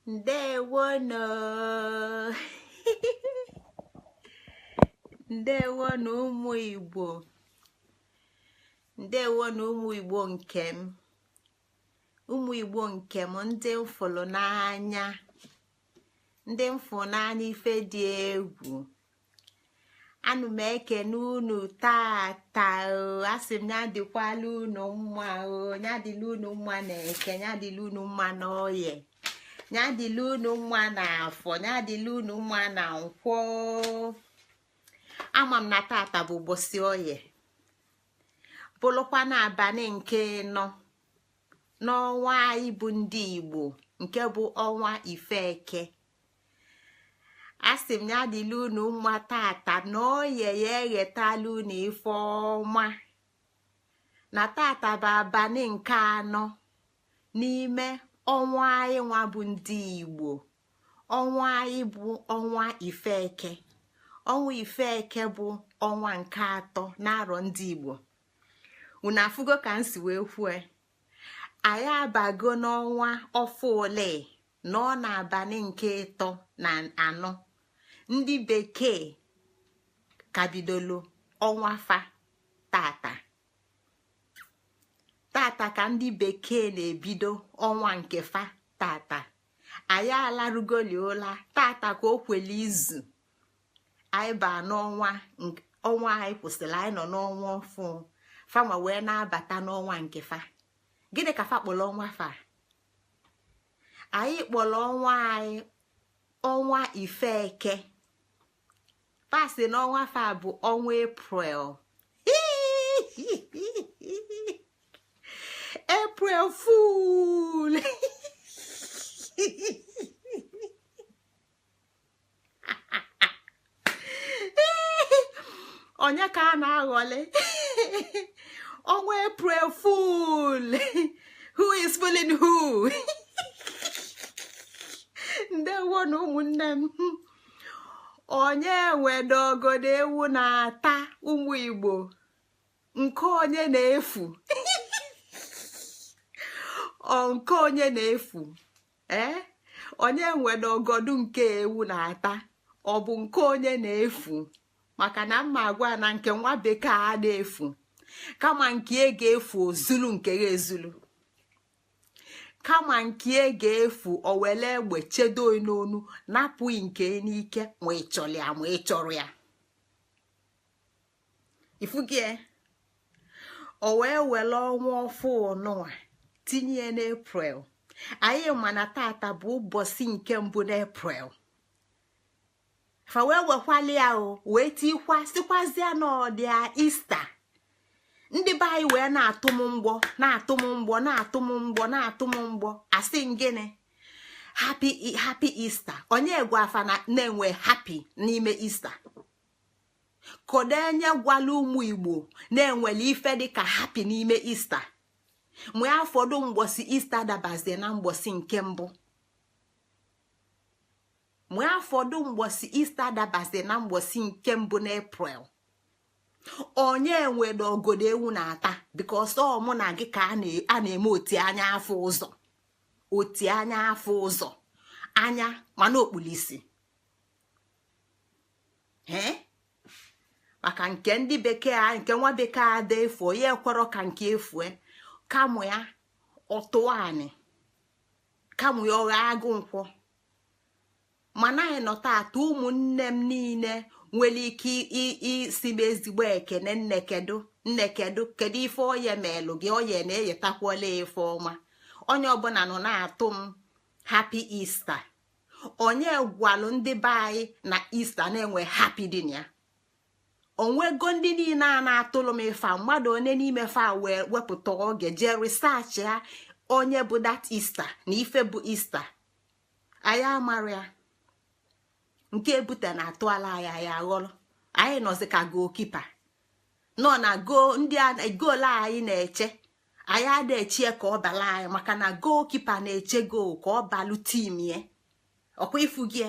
Ndewonu. Ndewonu ụmụ Igbo. Ndewonu ụmụ Igbo nke m. Ụmụ Igbo nke m, ndị m fụlụ n'anya. Ndị m fụ n'anya ife dị egwu. Anụ m ekene unu tata o. Asị m ya dịkwala unu mma o. Ya dịla unu mma na eke, ya dịla unu mma na oye, ya dịla unu mma na afọ, ya dịla unu mma na nkwọ. Ama m na tata bụ ụbọchị oye, bụrụkwa n'abalị nke ịnọ n'ọnwa anyị bụ ndị Igbo, nke bụ ọnwa Ifeke. Asị m ya dịla unu mma tata, na oye ya eghetala unu ife ọma, na tata bụ abalị nke anọ n'ime ọnwa anyị nwa bụ ndị Igbo. Ọnwa anyị bụ ọnwa Ifeke. Ọnwa Ifeke bụ ọnwa nke atọ n'arọ ndị Igbo. Unu afụgo ka m si wee kwue, anyị abago n'ọnwa ọfụ ole nọ n'abalị nke ịtọ na anọ. Ndị bekee ka bidolu ọnwa fa tata. Tata ka ndị bekee na-ebido ọnwa nke fa tata. Anyị alarugoli ụla tata ka o kwele izu anyị baa n'ọnwa. Ọnwa anyị kwụsịrị, anyị nọ n'ọnwa ọfụ, fanwa wee na-abata n'ọnwa nke fa. Gịnị ka fa kpọrọ ọnwa fa? Anyị kpọrọ ọnwa anyị ọnwa Ifeke. Fa sị na ọnwa fa bụ ọnwa Eprel. April Fool. Onye ka a na-aghọlị? Ọnwa April Fool. Who is fooling who? Ndewo na ụmụnne m. Onye nwedo ogodo ewu na-ata, ụmụ Igbo? Nke onye na-efu? Ọ nke onye na-efu? Ee, onye nwedo ogodo nke ewu na-ata, ọ bụ nke onye na-efu? Maka na mma agwa na nke nwa bekee a na-efu, kama nke e ga-efu ozulu nke ya ezulu, kama nke e ga-efu o wele egbe chedo n'onu napụghị nke n'ike, ma ị chọrọ ya ma ị chọrọ ya. Ifugie o wee were ọnwa ọfụ nụnwa tinye n'Eprel. Anyị ma na tata bụ ụbọchị nke mbụ n'Eprel. Fa wee wekwali ya o wee tikwa sikwazie n'ọdịa Ista. Ndị be anyị wee na-atụ m mgbọ, na-atụ m mgbọ, na-atụ m mgbọ, na-atụ m mgbọ, asị m gịnị? Happy happy Easter. Onye gwa fa na na-enwe happy n'ime Easter? Kodo enye gwala ụmụ Igbo na-enwere ife dịka happy n'ime Easter? Mgbe afọdụ mgbọsị Easter dabazie na mgbọsị nke mbụ, mgbe afọdụ mgbọsị Easter dabazie na mgbọsị nke mbụ n'Eprel, onye nwere ogodo ewu na-ata? Because ọ mụ na gị ka a na-eme oti anya afọ ụzọ, oti anya afọ ụzọ anya mana okpulisi ee, maka nke ndị bekee, nke nwa bekee ada efu, onye ekwerọ ka nke efue, kamụ ya ọtụọ anị, kamụ ya ọgha agụ nkwọ. Mana anyị nọ tata, ụmụnne m niile nwere ike isi m ezigbo ekene. Nne kedu, nne kedu, kedu ife oye melụ gị? Oye na-eyetakwuola ife ọma. Onye ọbụla nọ na-atụ m happy Easter. Onye gwalụ ndị be anyị na Easter na-enwe happy dị na ya? Onwego ndị niile a na-atụlụ m ife, mmadụ one n'ime fa wee wepụta oge jee research ya onye bụ that Easter na ife bụ Easter? Anyị amara ya. Nke ebute na-atụala anyị, anyị aghọrọ. Anyị nọzi ka goalkeeper nọ na ndị goolu anyị na-eche. Anyị ada echie ka ọ bala anyị, maka na goalkeeper na-eche goal ka ọ balụ team ya, ọkwa ifu gị.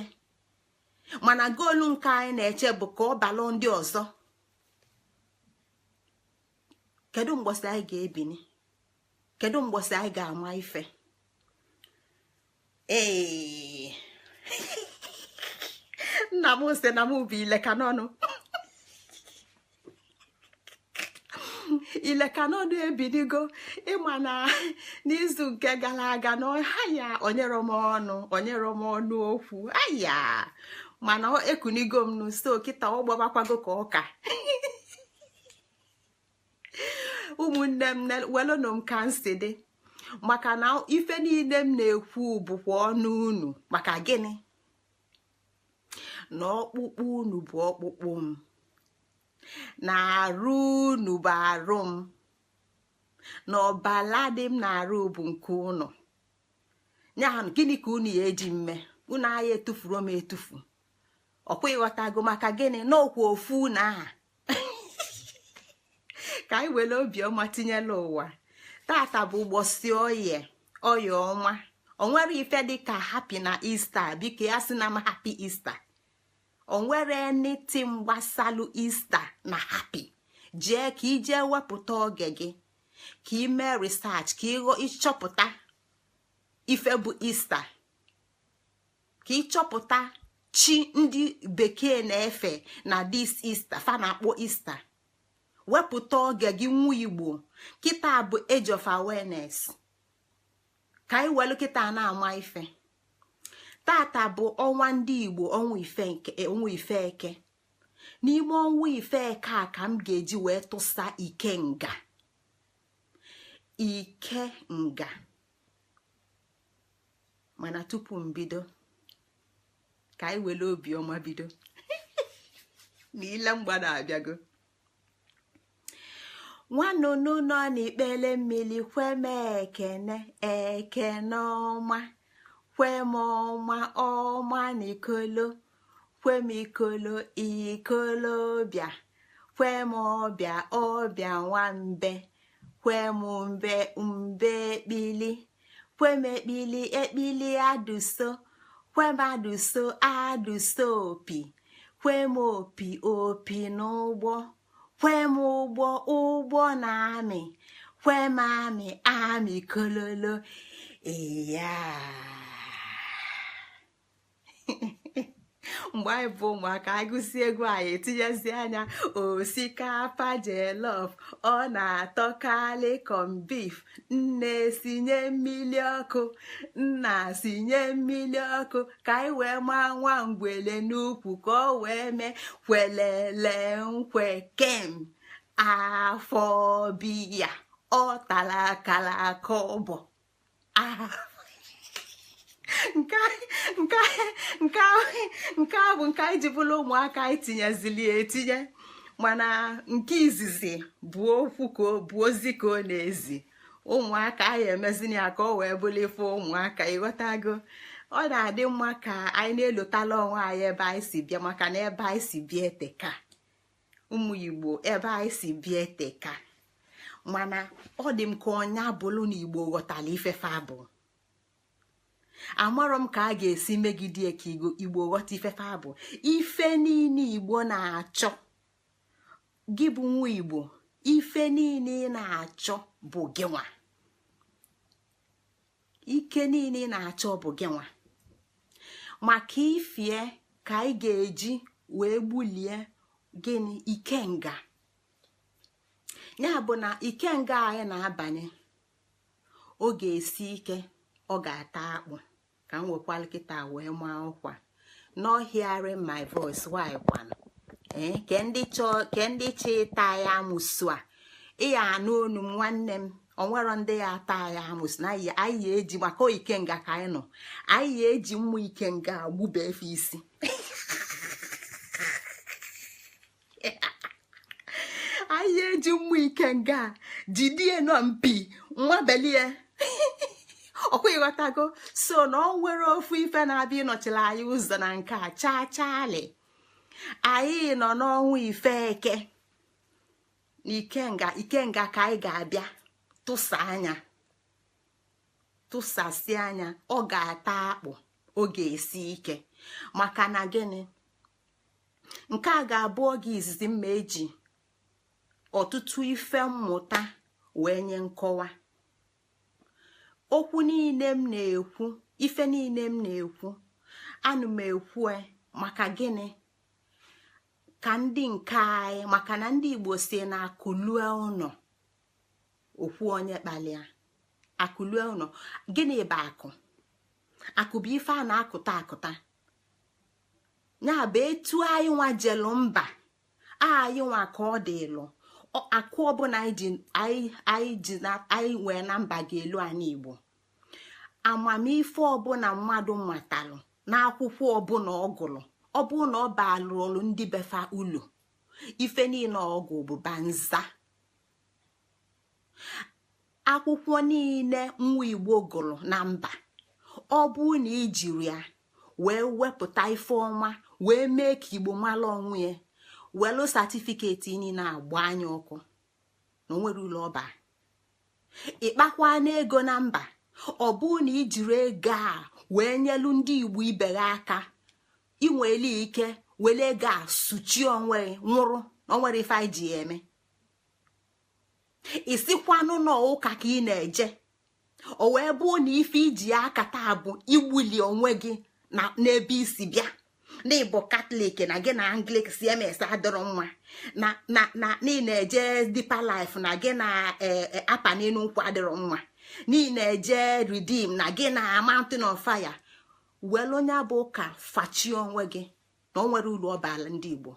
Mana goolu nke anyị na-eche bụ ka ọ balụ ndị ọzọ. Kedu mgbọsị anyị ga-ebini? Kedu mgbọsị anyị ga-ama ife? Ee, nna m sị na m bụ ilekanọnụ. Ilekanọnụ ebidigo. Ịma na n'izu nke gara aga na ha ya onyere m ọnụ, onyere m ọnụ okwu aya, mana ekunigo m n'uso kịta, ọ gbabakwago ka ọka. Ụmụnne m, welụnụ m ka m si dị, maka na ife niile m na-ekwu bụkwa ọnụ unu. Maka gịnị? Na ọkpụkpụ unu bụ ọkpụkpụ m, na arụ unu bụ arụ m, na ọbala dị m na-arụ bụ nke unu. Ya gịnị ka unu ya eji mme? Unu agha etufuru m etufu, ọkwa ịghọtago? Maka gịnị? N'okwu ofu unu aha ka anyị were obiọma tinyela ụwa. Tata bụ ụbọchị oye, oye ọnwa. Onwere ife dịka happy na Easter. Biko ya sị na m happy Easter. Onwere anything gbasalụ Easter na happy. Jee ka ijee wepụta oge gị ka ị mee research, ka ịchọpụta ife bụ Easter, ka ịchọpụta chi ndị bekee na-efe na this Easter fa na-akpọ Easter. Wepụta oge gị, nwa Igbo. Kịta bụ age of awareness, ka anyị welu kịta na-ama ife. Tata bụ ọnwa ndị Igbo, ọnwa ife eke. N'ime ọnwa ife eke a ka m ga-eji wee tụsa ikenga, ikenga. Mana tupu m bido, ka anyị were obiọma bido na ile mgbada abịago. Nwanụnụ nọ n'ikpele mmiri, kwe m ekene, ekene ọma, kwe m ọma, ọma n'ikolo, kwe m ikolo, ikolobịa, kwe m ọbịa, ọbịa nwambe, kwe m mbe, mbe ekpili, kwe m ekpili, ekpili adụso, kwe m adụso, adụso opi, kwe m opi, opi n'ụgbọ, kwe m ụgbọ, ụgbọ na amị, kwe m amị, amị kololo iya. Mgbe anyị bụ ụmụaka, anyị gụsie egwu anyị etinyezi anya osikapa jollof, ọ na-atọkarị corn beef. Nne sinye mmiri ọkụ, nna sinye mmiri ọkụ, ka anyị wee maa nwa ngwele n'ukwu, ka ọ wee mee kwelele nkwe kem afọ biya ọ tara akara aka ọbọ. Nke a bụ nke anyị ji bụrụ ụmụaka, anyị tinyezili etinye. Mana nke izizi bụ okwu ka bụ ozi ka ọ na-ezi ụmụaka. Anyị emezina ya ka ọ wee bụrụ ife ụmụaka. Ịghọtago? Ọ na-adị mma ka anyị na-elotala onwe anyị ebe anyị si bịa, maka na ebe anyị si bịa eteka. Ụmụ Igbo, ebe anyị si bịa eteka. Mana ọ dị m ka ọnya bụrụ na Igbo ghọtara ifefe abụ. Amarọ m ka a ga-esi megide ka Igbo ghọta ifefe abụ. Ife niile Igbo na-achọ, gị bụ nwa Igbo, ife niile ị na-achọ bụ gị nwa. Ike niile ị na-achọ bụ gị nwa. Maka ifie ka anyị ga-eji wee gbulie gịnị? Ikenga. Ya bụ na ikenga anyị na-abanye, ọ ga-esi ike, ọ ga-ata akpụ. Ka m nwekwala kịta wee maa ọkwa. No hearing my voice, why kwanụ? Ee, ke ndị chọ ịta ya amụsụ a, ịya anụ onu m nwanne m. Onwero ndị ya ata ya amụsụ na anyị ya eji maka ikenga ka anyị nọ. Anyị ya eji mmụ ikenga agbube efe isi. Anyị ya eji mmụ ikenga jidie nọ mpi nwabelie. Ọkwa ịghọtago? So na ọ nwere ofu ife na-abịa ịnọchiri anyị ụzọ na nke a chaa chaali. Anyị nọ n'ọnwa ife eke na ikenga, ikenga ka anyị ga-abịa tụsa anya, tụsasị anya. Ọ ga-ata akpụ, ọ ga-esi ike. Maka na gịnị? Nke a ga-abụ oge izizi mma eji ọtụtụ ife mmụta wee nye nkọwa. Okwu niile m na-ekwu Ife niile m na-ekwu, anụ m ekwu maka gịnị? Ka ndị nke anyị, maka na ndị Igbo si na akụlue ụlọ, okwu onye kpalịa akụlue ụlọ. Gịnị bụ akụ? Akụ bụ ife a na-akụta akụta. Ya bụ, etu anyị nwa jelu mba, anyị nwa ka ọ dịlụ. Akụ ọbụla anyị ji anyị nwee na mba ga-elu anyị Igbo. Amamife ọbụla mmadụ matalụ n'akwụkwọ ọbụla ọ gụrụ, ọ bụrụ na ọ balụrụ ndị befa ulu, ife niile ọgụ bụ banza. Akwụkwọ niile nwa Igbo gụrụ na mba, ọ bụrụ na ijiri ya wee wepụta ife ọma, wee mee ka Igbo mara onwe ya, welu certificate niile agba anya ọkụ na onwere ụlọ ọba. Ịkpakwa n'ego na mba, ọ bụrụ na ijiri ego a wee nyelu ndị Igbo ibe gị aka, inwere ike were ego a suchie onwe, nwụrụ na onwere ife anyị ji ya eme. Isikwanụ n'ụka ka ị na-eje, o wee bụ na ife iji ya aka taa bụ igbuli onwe gị na n'ebe isi bịa, na ịbụ Catholic, na gị na Anglican CMS adịrọ mma, na na na na ị na-eje Deeper Life, na gị na apa n'elu nkwụ adịrọ mma, na ị na-eje Redeem, na gị na Mountain of Fire. Were onye bụ ụka fachie onwe gị na o nwere uru ọbala ndị Igbo.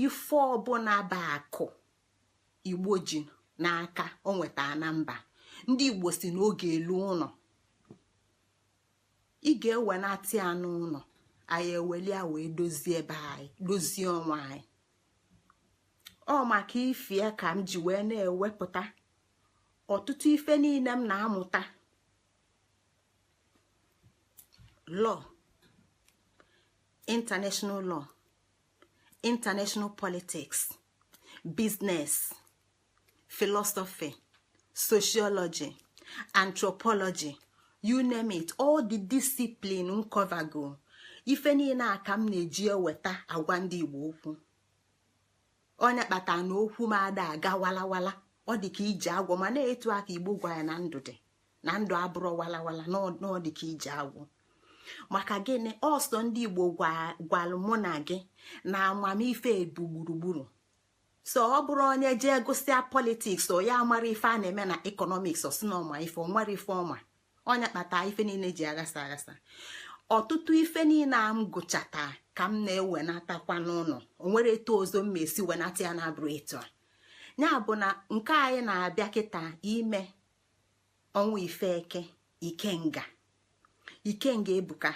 Ife ọbụla bụ akụ Igbo ji n'aka o nweta na mba, ndị Igbo si n'oge elu ụlọ, ị ga-ewenata ya n'ụlọ anyị, eweli ya wee dozie ebe anyị, dozie onwe anyị. Ọ maka ifie ka m ji wee na-ewepụta ọtụtụ ife niile m na-amụta: law, international law, international politics, business, philosophy, sociology, anthropology, you name it, all the discipline m covergo. Ife niile a ka m na-eji eweta agwa ndị Igbo okwu. Onye kpatara na okwu m ada aga walawala, ọ dị ka iji agwọ, ma na-etu aka Igbo gwa ya na ndụ dị na ndụ abụrụ walawala, na ọ dị ka iji agwọ. Maka gịnị? Ọsọ ndị Igbo gwalụ mụ na gị na amamife bụ gburugburu. So ọ bụrụ onye jee gụsịa politics, ọ ya mara ife a na-eme na economics, ọ sị na ọma ife ọ nwere ife ọma. Ọnya kpata ife niile ji aghasa aghasa. Ọtụtụ ife niile a m gụchata ka m na-ewenatakwa n'ụlọ. O nwere etu ọzọ m esi wenata ya na-abụrụ etu a. Ya bụ na nke anyị na-abịa kịta ime ọnwa ifeke, ikenga, ikenga ebuka.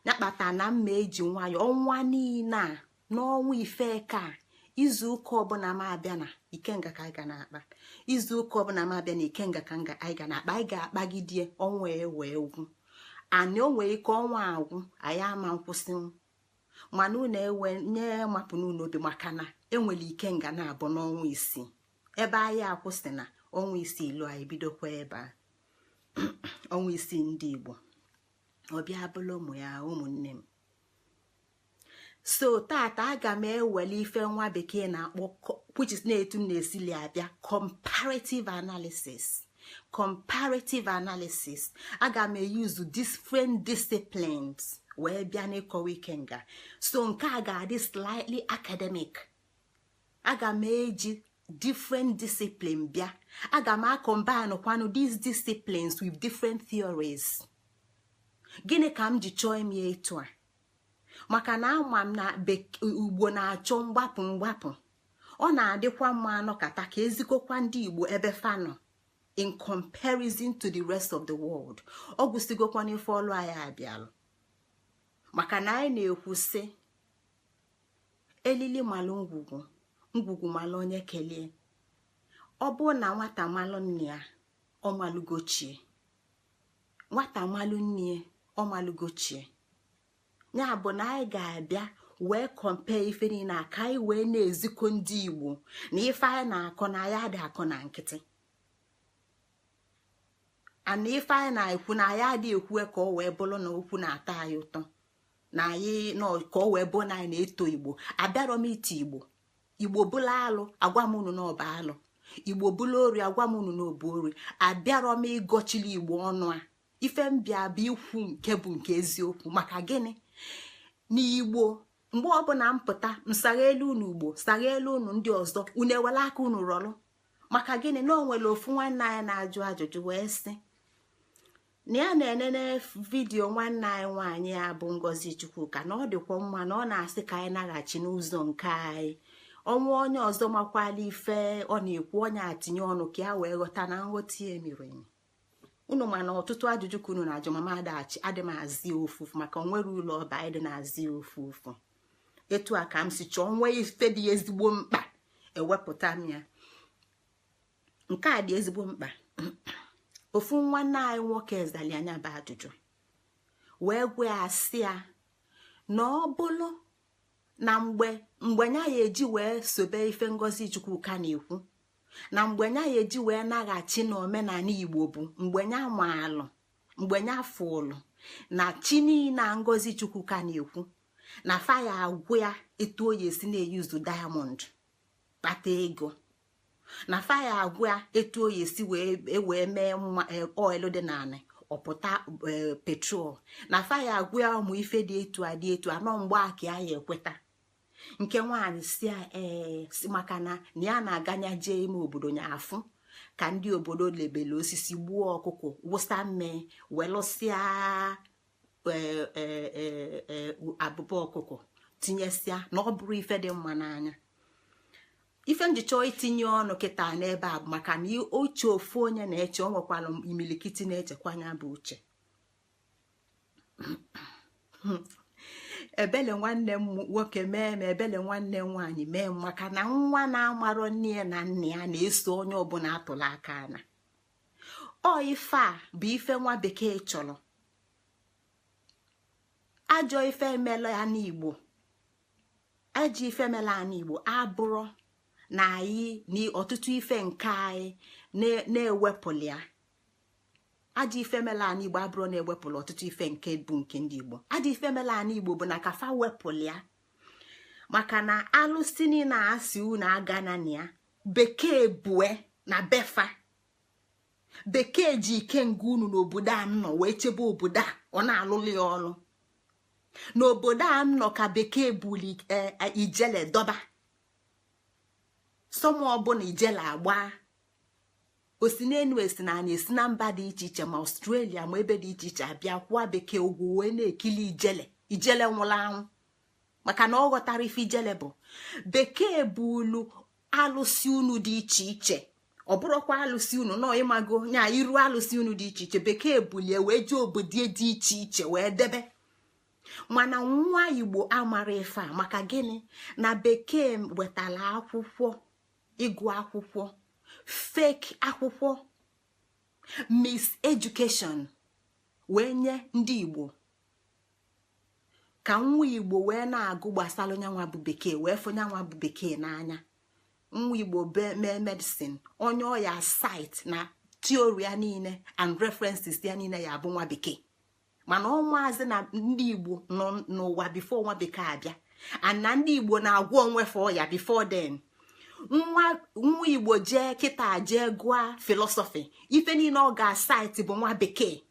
Ya kpata na mma eji nwayọ ọnwa niile a, n'ọnwa ifeke a, izu ụka ọbụla m abịa na ikenga ka anyị ga na-akpa. Izu ụka ọbụla m abịa na ikenga ka anyị ga na-akpa. Anyị ga-akpagidie ọnwa ewee gwụ. Anyị o nwere ike ọnwa agwụ, anyị ama nkwụsịnwu, mana unu ewe nye mapụ n'ụlọ obi, maka na enwere ikenga na-abụ n'ọnwa 6. Ebe anyị akwụsị na ọnwa 6 ilu, anyị bidokwa ebe a ọnwa 6 ndị Igbo ọbịa bụla ụmụ ya. Ụmụnne m, so tata aga m ewele ife nwa bekee na-akpọ, which is na-etu m na-esili abịa, comparative analysis. Comparative analysis, aga m eyuzu different disciplines wee bịa n'ịkọwa ikenga. So nke a ga-adị slightly academic. Aga m eji different discipline bịa, aga m acombine kwanụ these disciplines with different theories. Gịnị ka m ji chọọ ime etu a? Maka na ama m na Igbo na-achọ mgbapụ mgbapụ. Ọ na-adịkwa mma anọkata ka ezikọkwa ndị Igbo ebe fanọ in comparison to the rest of the world. Ọ gwụsigokwa n'ife ọlụ anyị abịalụ, maka na anyị na-ekwu sị elili malụ ngwugwu, ngwugwu malụ onye kelee. Ọ bụrụ na nwata malụ nne ya, ọ malụgochie. Nwata malụ nne ya, ọ malụgochie. Ya bụ na anyị ga-abịa wee compare ife niile a ka anyị wee na-ezikọ ndị Igbo na ife anyị na-akọ na anyị adị akọ na nkịtị, ana ife anyị na-ekwu na anyị adị ekwu ka ọ wee bụrụ na okwu na-atọ anyị ụtọ na anyị, ka ọ wee bụ na anyị na-eto Igbo. Abịarọ m ito Igbo. Igbo bụla alụ, agwa m unu na ọba alụ. Igbo bụla ori, agwa m unu na obu ori. Abịarọ m ịgọchili Igbo ọnụ a. Ife mbịa bụ ikwu nke bụ nke eziokwu. Maka gịnị? N'Igbo, mgbe ọbụla mpụta nsagha elu unu Igbo, sagha elu unu ndị ọzọ, unu ewere aka unu rọlụ. Maka gịnị? Na o nwere ofu nwanne anyị na-ajụ ajụjụ wee sị na ya na-enene video nwanne anyị nwaanyị ya bụ Ngozi Chukwuka, na ọ dịkwa mma, na ọ na-asị ka anyị naghachi n'ụzọ nke anyị. Ọnwa onye ọzọ makwala ife ọ na-ekwu, onye atinye ọnụ ka ya wee ghọta na nghọta ya miri emi. Unu mana ọtụtụ ajụjụ ka unu na-ajụ, mama adachi adị m azị ofufu, maka onwere ụlọ ọba anyị dị na-azị ofufu. Etu a ka m si chọọ nwee ife dị ezigbo mkpa, ewepụta m ya. Nke a dị ezigbo mkpa. Ofu nwanne anyị nwoke zali anya bụ ajụjụ wee gwa ya, sị ya na ọ bụrụ na mgbe nya ya eji wee sobe ife Ngozi Chukwuka na-ekwu, na mgbe nya ya eji wee naghachi n'omenala Igbo bụ mgbe nya maalụ, mgbe nya fụlụ na chi niile a Ngozi Chukwuka na-ekwu na faya agwụ ya etu o ya esi na-eyuzu diamond kpata ego, na faya agwụ ya etu o ya esi wee mee oil dị n'anị ọpụta petrol, na faya agwụ ya ụmụ ife dị etu a dị etu anọ, mgbe a ka ya ekweta. Nke nwaanyị si ee, si maka na ya na-aganya jee ime obodo nya afụ ka ndị obodo lebele osisi, gbuo ọkụkọ, wụsa mmee, welụsịa abụba ọkụkọ tinyesịa, na ọ bụrụ ife dị mma n'anya. Ife njichọ itinye ọnụ kịta n'ebe a bụ maka na uche ofu onye na-eche, o nwekwara imilikiti na-echekwa anya bụ uche. Ebele nwanne m nwoke mee m, ebele nwanne m nwaanyị mee m, maka na nwa na-amarọ nne ya na nna ya na-eso onye ọbụla atụrụ aka na ọ. Ife a bụ ife nwa bekee chọrọ. Ajọ ife emela ya n'Igbo, ajọ ife mela ya n'Igbo abụrụ na anyị na ọtụtụ ife nke anyị na-ewepụli ya. Ajọ ife mela anyị Igbo abụrụ na-ewepụla ọtụtụ ife nke bụ nke ndị Igbo. Ajọ ife mela anyị Igbo bụ na kafa wepụli ya, maka na alụsị niile asị unu aga na ya, bekee bue na befa. Bekee ji ikenga unu n'obodo a m nọ wee chebe obodo a, ọ na-alụlụ ya ọlụ n'obodo a m nọ, ka bekee buli ijele dọba sọmụ ọbụla ijele agba osi n'enu, esi na anyị esi na mba dị iche iche, ma Australia ma ebe dị iche iche, abịa kwụọ bekee ụgwọ wee na-ekili ijele. Ijele nwụrụ anwụ, maka na ọ ghọtara ife ijele bụ. Bekee bulu alụsị unu dị iche iche, ọ bụrụkwa alụsị unu nọ ịmago nya iru alụsị unu dị iche iche, bekee bulie wee jee obodo dị iche iche wee debe. Mana nwa Igbo amara ife a. Maka gịnị? Na bekee wetara akwụkwọ ịgụ akwụkwọ, fake akwụkwọ, miseducation, wee nye ndị Igbo, ka nwa Igbo wee na-agụ gbasara onyanwa bụ bekee, wee fụ nyanwa bụ bekee n'anya. Nwa Igbo mee medicine, onye ọya cite na theory ya niile and references ya niile ya bụ nwa bekee. Mana ọnwaazị na ndị Igbo nọ n'ụwa before nwa bekee abịa, and na ndị Igbo na-agwọ onwefe ọya before then. Nwa nwa Igbo jee kịta jee gụọ philosophy, ife niile ọ ga-acite bụ nwa bekee.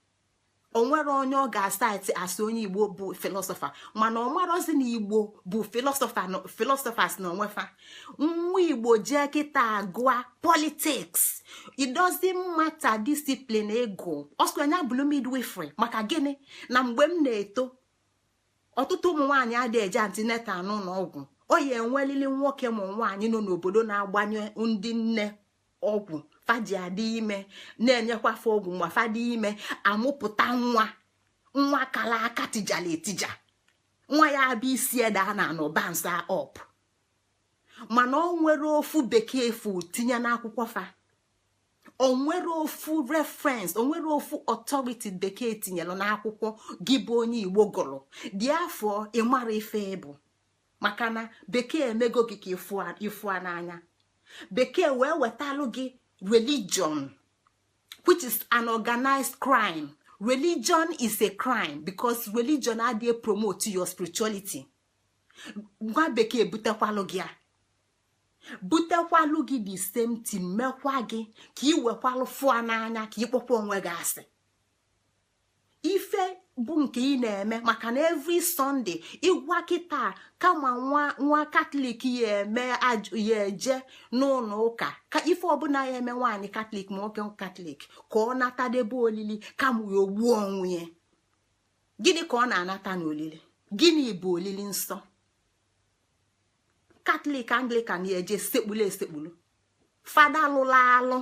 O nwere onye ọ ga-acite asị onye Igbo bụ philosopher, mana ọ marozi na Igbo bụ philosophers na onwefa. Nwa Igbo jee kịta gụa politics, it doesn't matter discipline ego ọsọ anya bụrụ midwifery. Maka gịnị? Na mgbe m na-eto, ọtụtụ ụmụ nwaanyị adịghị eje antenatal n'ụlọ ọgwụ. O ya enwelili nwoke ma nwaanyị nọ n'obodo na-agbanye ndị nne ọgwụ faji adị ime, na-enyekwafe ọgwụ nwa fadị ime, amụpụta nwa, nwa kala aka tijala etija, nwa ya abịa isi ede a na anọba nsa up. Mana ọ nwere ofu bekee fu tinye n'akwụkwọ fa, o nwere ofu reference, o nwere ofu authority bekee tinyere n'akwụkwọ gị bụ onye Igbo gụrụ dị afọ ịmara ife bụ. Maka na bekee emego gị ka ịfụa n'anya. Bekee wee wetalụ gị religion, which is an organized crime. Religion is a crime because religion adịghị promote your spirituality. Nwa bekee butekwalụ gị a, butekwalụ gị the same thing, mekwa gị ka ị wekwalụ fụa n'anya, ka ịkpọkwa onwe gị asị. Ife bụ nke ị na-eme maka na every Sunday ịgwa kịta kama nwa nwa Katọlik ya eme ya eje n'ụlọ ụka, ka ife ọbụla ya eme nwaanyị Katọlik ma nwoke Katọlik ka ọ natadebe olili kama ya ogbuo onwe ya. Gịnị ka ọ na-anata n'olili? Gịnị bụ olili nsọ? Katọlik, Anglican ya eje sekpulu esekpulu. Fada lụrụ alụ,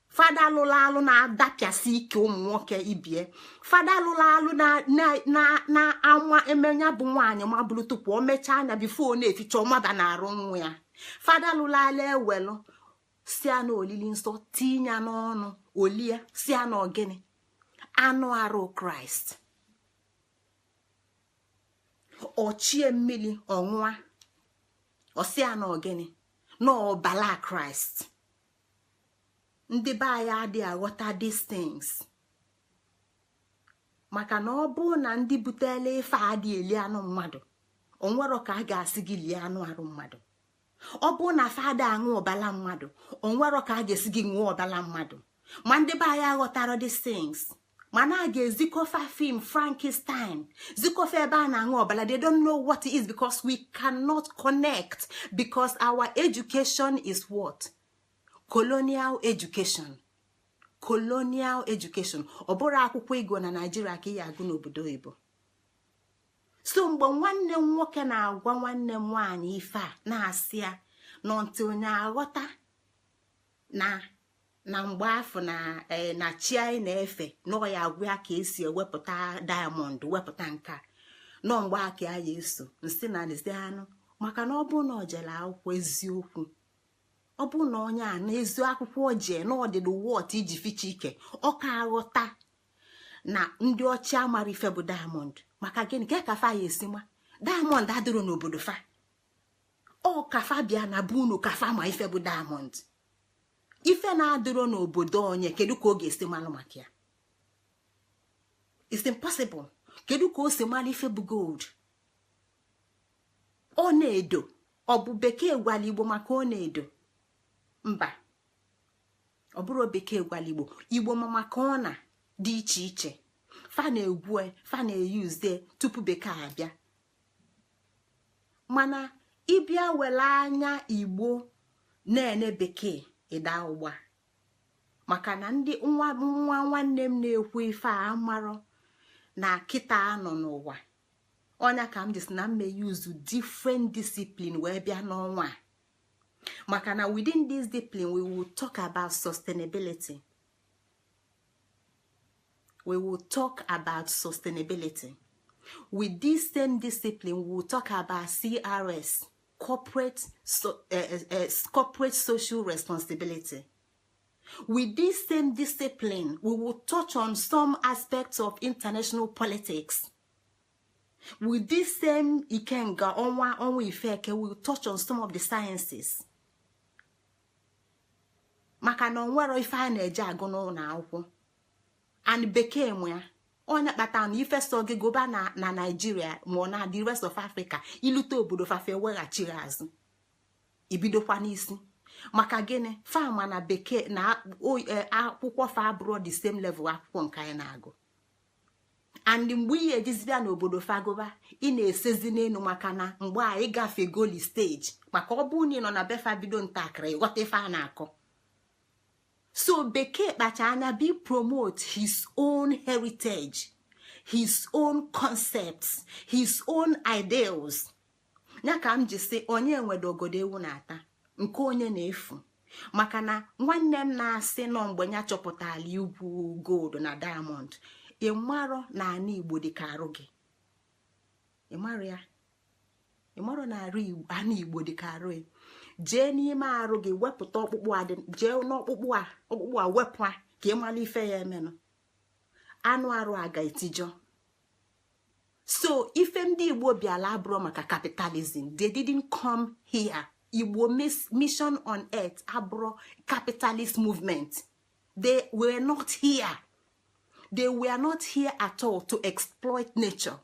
fada lụrụ alụ na-adapịasị ike ụmụ nwoke ibie. Fada lụrụ alụ na-ama emenya bụ nwaanyị mabụrụ tupu o mechaa anya before ọ na-eficha ọmaba na-arụ nwa ya. Fada lụrụ alụ ewelụ si na olili nsọ tinye n'ọnụ olie, si na ogene anụ arụ Kraịst, ọchie mmiri ọnwụa, ọsịa na ogene na ọbala Kraịst. Ndị be anyị adịghị aghọta these things, maka na ọ bụ na ndị butela ife adị eli anụ mmadụ, onwero ka a ga-asị gị lie anụ arụ mmadụ. Ọ bụ na fada aṅụ ọbala mmadụ, onwero ka a ga-esi gị ṅụọ ọbala mmadụ. Ma ndị be anyị aghọtara these things, mana a ga-ezikọfa film Frankenstein, zikọfa ebe a na-aṅụ ọbala. They don't know what it is because we cannot connect, because our education is what? Colonial education. Colonial education, ọ bụrụ akwụkwọ ịgụ na Naijiria ka ị ya agụ n'obodo oyibo. So mgbe nwanne m nwoke na-agwa nwanne m nwaanyị ife a na-asị ya nọ ntị, onye aghọta na mgbe afọ na chi anyị na-efe nọ ya agwa ya ka esi ewepụta diamond, wepụta nka nọ mgbe aka ya eso nsị na nzi anụ, maka na ọ bụ na ọ jere akwụkwọ eziokwu, ọ bụ na onye a n'ezi akwụkwọ jee na ọdịdị wọt iji ficha ike, ọ ka aghọta na ndị ọcha amara ife bụ diamond. Maka gịnị ka ka fa ya esi ma diamond adịrọ n'obodo fa? Ọ kafa bịa na be unu kafa ma ife bụ diamond. Ife na-adịrọ n'obodo onye, kedu ka ọ ga-esi malụ maka ya? It's impossible. Kedu ka o si mara ife bụ gold? Ọ na-edo, ọ bụ bekee gwara Igbo maka ọ na-edo? Mba, ọ bụrụ bekee gwara Igbo. Igbo ma maka ọ na dị iche iche fa na-egwu, fa na-eyuze tupu bekee abịa. Mana ịbịa were anya Igbo na-ene bekee, ịda ụgba, maka na ndị nwa nwa nwanne m na-ekwu ife a amarọ na kịta anọ n'ụwa ọnya ka m ji sị na m use different discipline wee bịa n'ọnwa a, maka na within this discipline we will talk about sustainability. We will talk about sustainability. With this same discipline, we will talk about CRS, corporate social responsibility. With this same discipline, we will touch on some aspects of international politics. With this same ikenga ọnwa, ọnwa ifeke, we will touch on some of the sciences, maka na onwero ife a na-eje agụ n'ụlọ akwụkwọ and bekee mụ ya. Onye kpatara na ife so gị goba na Naijiria ma ọ na the rest of Africa, ilute obodo fafe weghachiri azụ, ibidokwa n'isi. Maka gịnị? Fama na bekee na akwụkwọ fa abụrụ the same level akwụkwọ nke anyị na-agụ. And mgbe ị ejizibịa n'obodo fagoba, ị na-esezi n'elu, maka na mgbe a ịgafe goli stage, maka ọ bụrụ na ị nọ na befa bido ntakịrị ịghọta ife a na-akọ. So bekee kpacha anya be promote his own heritage, his own concepts, his own ideals. Ya ka m ji sị onye nwere ogodo ewu na-ata nke onye na-efu, maka na nwanne m na-asị nọ mgbe ya chọpụtara igwu gold na diamond, ịmarọ na ana Igbo dị ka arụ gị. Ịmarọ ya, ịmarọ na ana Igbo dị ka arụ. Jee n'ime arụ gị wepụta ọkpụkpụ a, jee n'ọkpụkpụ a, ọkpụkpụ a wepụ a ka ị mara ife ya emenụ. Anụ arụ a ga-etijọ. So ife ndị Igbo bịala abụrụ maka capitalism. They didn't come here. Igbo mission on earth abụrụ capitalist movement. They were not here. They were not here at all to exploit nature.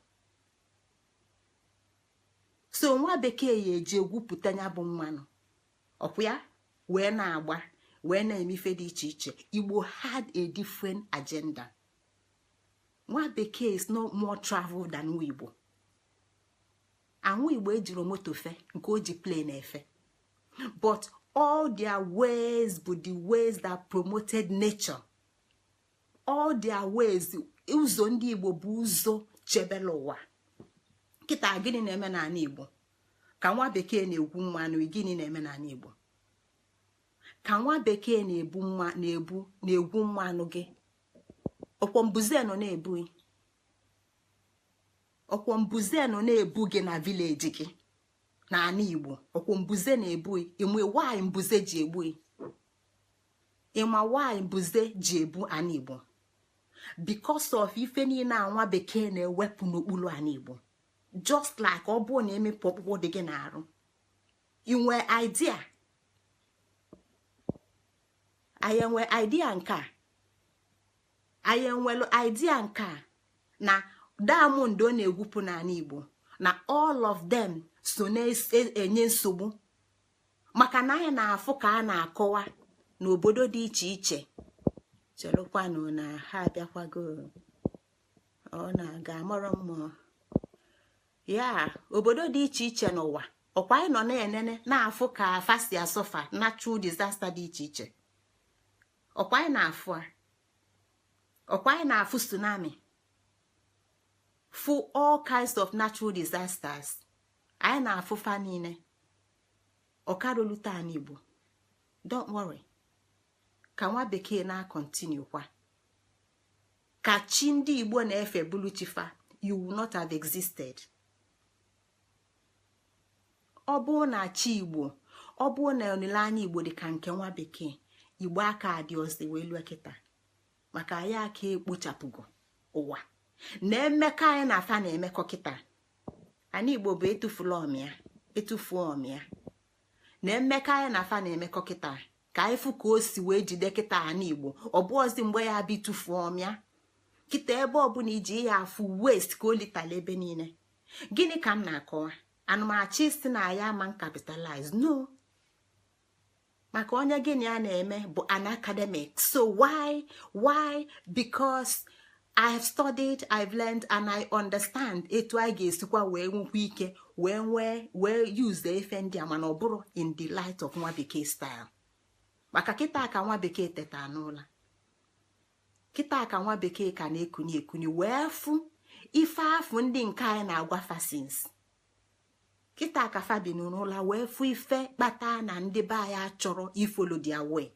So nwa bekee ya eji egwupụta ya bụ mmanụ ọkwa ya wee na-agba wee na-eme ife dị iche iche. Igbo had a different agenda. Nwa bekee is not more travel than nwa Igbo. Anwụ Igbo ejiri moto fe nke o ji plane efe, but all their ways bụ the ways that promoted nature. All their ways, ụzọ ndị Igbo bụ ụzọ chebere ụwa. Kịta, gịnị na-eme n'ala Igbo? Ka nwa bekee na-egwu mmanụ, gịnị na-eme n'ala Igbo? Ka nwa bekee na-ebu mma na-ebu na-egwu mmanụ gị, ọkwọ mbuze nọ na-ebu, ọkwọ mbuze nọ na-ebu gị na village gị n'ala Igbo. Ọkwọ mbuze na-ebu. Ịma nwaanyị mbuze ji egbu? Ịma nwaanyị mbuze ji ebu ana Igbo? Because of ife niile a nwa bekee na-ewepụ n'okpuru ana Igbo. Just like ọ bụrụ na emepụ ọkpụkpụ dị gị n'arụ, inwe idea, anyị enwe idea nke a, anyị enwelu idea nke a na diamond ọ na-egwupụ n'ala Igbo, na all of them so na-enye nsogbu, maka na anyị na-afụ ka a na-akọwa n'obodo dị iche iche. Chelụkwanụ na ha abịakwago. Ọ na-aga amụrụ mmụọ ya. Obodo dị iche iche n'ụwa, ọkwa anyị nọ na-enene, na-afụ ka afa si asọfa natural disaster dị iche iche. Ọkwa anyị na-afụ a, ọkwa anyị na-afụ tsunami, fụ all kinds of natural disasters. Anyị na-afụ fa niile. Ọkarolute anyị Igbo, don't worry. Ka nwa bekee na-acontinue kwa ka chi ndị Igbo na-efe bulu chifa, you will not have existed. Ọ bụrụ na chi Igbo, ọ bụrụ na olileanya Igbo dị ka nke nwa bekee, Igbo aka adị ọzọ wee lue kịta, maka anyị aka ekpochapụgo ụwa na mmekọ anyị na afa na-emekọ kịta. Anyị Igbo bụ etufula ọmịa, etufuo ọmịa na mmekọ anyị na afa na-emekọ kịta, ka anyị fụ ka o si wee jide kịta. Anyị Igbo, ọ bụ ọzi mgbe ya bụ itufuo ọmịa kịta. Ebe ọbụla iji ya afụ waste ka o litala ebe niile. Gịnị ka m na-akọwa? Anụmachi si na ya ama capitalize no, maka onye gịnị a na-eme bụ an academic. So why? Because I have studied, I've learned and I understand etu anyị ga-esikwa wee nwekwa ike wee nwee wee use efe ndị a, mana ọ bụrụ in the light of nwa bekee style. Maka kịta ka nwa bekee teta n'ụla, kịta ka nwa bekee ka na-ekuni ekuni wee fụ ife afụ ndị nke anyị na-agwa fasins. Kịta ka fa bi n'ụlọ wee fụ ife kpata na ndị be anyị achọrọ ifollow their way,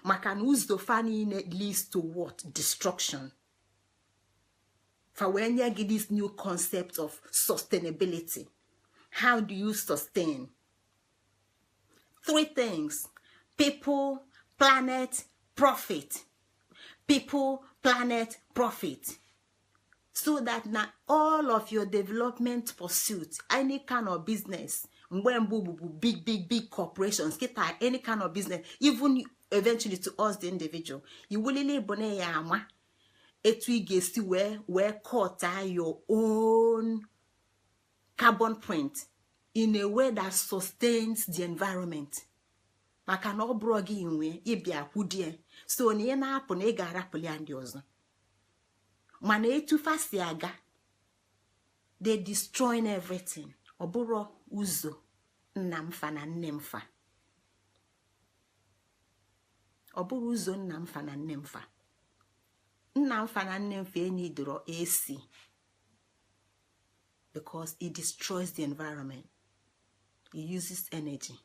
maka na ụzọ fa niile leads to what? Destruction. Fa wee nye gị this new concept of sustainability. How do you sustain? Three things: people, planet, profit. People, planet, profit. So that na all of your development pursuit, any kind of business, mgbe mbụ bụbu big big big corporations, kịta any kind of business, even eventually to us the individual, iwulile bụ na ya ama etu ị ga-esi wee cut your own carbon print in a way that sustains the environment, maka na ọ bụrụ gị nwee ịbịa kwudie so na ị na-apụ na ị ga-arapụli ya ndị ọzọ. Mana etu fa si aga, they destroying everything. Ọ bụrụ ụzọ nna m fa na nne m fa, ọ bụrụ ụzọ nna m fa na nne m fa, nna m fa na nne m fa enidoro AC because it destroys the environment, it uses energy.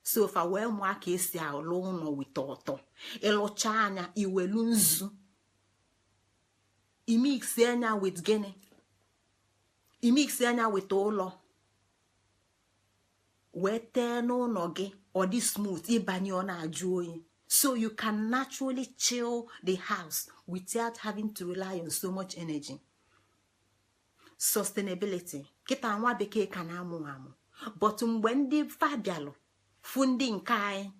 So fa wee mụọ ka esi alụ ụlọ wite ọtọ. Ịlụcha anya, iwelu nzu imix anya with gịnị? Imix anya with ụlọ wee tee n'ụlọ gị, ọ dị smooth. Ịbanye, ọ na-ajụ oyi, so you can naturally chill the house without having to rely on so much energy. Sustainability kịta nwa bekee ka na-amụ amụ, but mgbe ndị fabialụ fụ ndị nke anyị,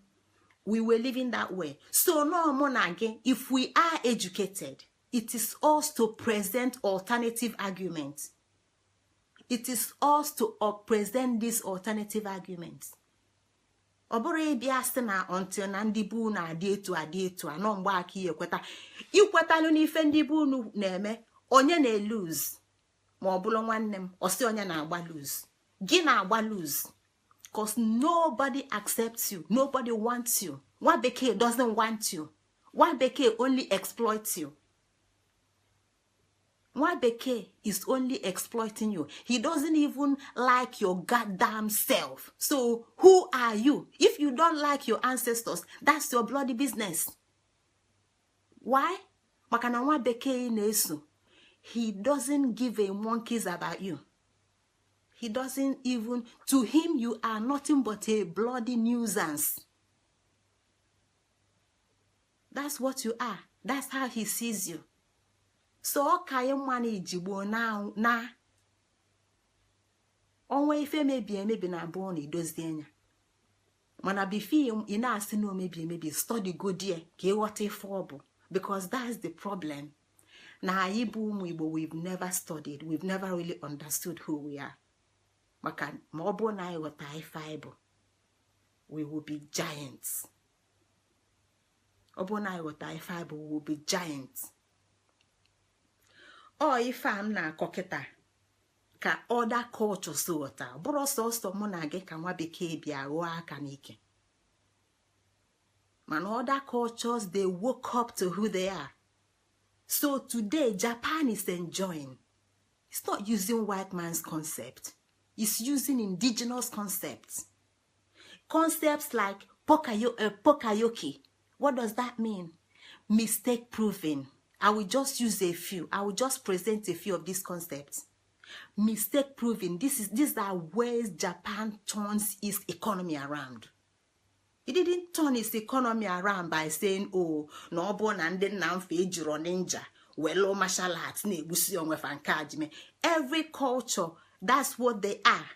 we were living that way. So no, mụ na gị, if we are educated, it is us to present alternative arguments. It is us to present this alternative arguments. Ọ bụrụ ịbịa sị na until na ndị bụ unu adị etu, adị etu anọ, mgbe aka ihe ekweta ikwetalụ n'ife ndị bụ unu na-eme. Onye na-elose? Ma ọ bụrụ nwanne m, ọsị onye na-agba lose, gị na-agba lose, 'cause nobody accepts you, nobody wants you. Nwa bekee doesn't want you. Nwa bekee only exploits you. Nwa bekee is only exploiting you. He doesn't even like your goddamn self. So who are you? If you don't like your ancestors, that's your bloody business. Why? Maka na nwa bekee na-eso, he doesn't give a monkeys about you. He doesn't even, to him, you are nothing but a bloody nuisance. That's what you are. That's how he sees you. So ọ ka anyị mma na ijigbo na ọnwa ife mebi emebi na abụọ na edozie ya. Mana before ị na-asị na omebi emebi, study godie ka ịghọta ife ọ bụ, because that's the problem na anyị bụ ụmụ Igbo. We've never studied, we've never really understood who we are. Maka ma ọ bụrụ na anyị ghọta ife anyị bụ, we will be giants. Ọ bụrụ na anyị ghọta ife anyị bụ, we will be giants. Ọ ife a m na-akọ kịta ka other cultures ghọta. Bụrụ sọsọ mụ na gị ka nwa bekee bịa ghọọ aka n'ike, mana other cultures, they woke up to who they are. So today Japan is enjoying. It's not using white man's concept, it's using indigenous concepts, concepts like poka-yoke. What does that mean? Mistake proving. I will just use a few. I will just present a few of these concepts. Mistake proving. This is These are ways Japan turns its economy around. He didn't turn his economy around by saying, "Oh, na ọ bụ na ndị nna mfe ejiro ninja welu martial arts na-egbusi onwe fa." Nke a jime every culture, that's what they are.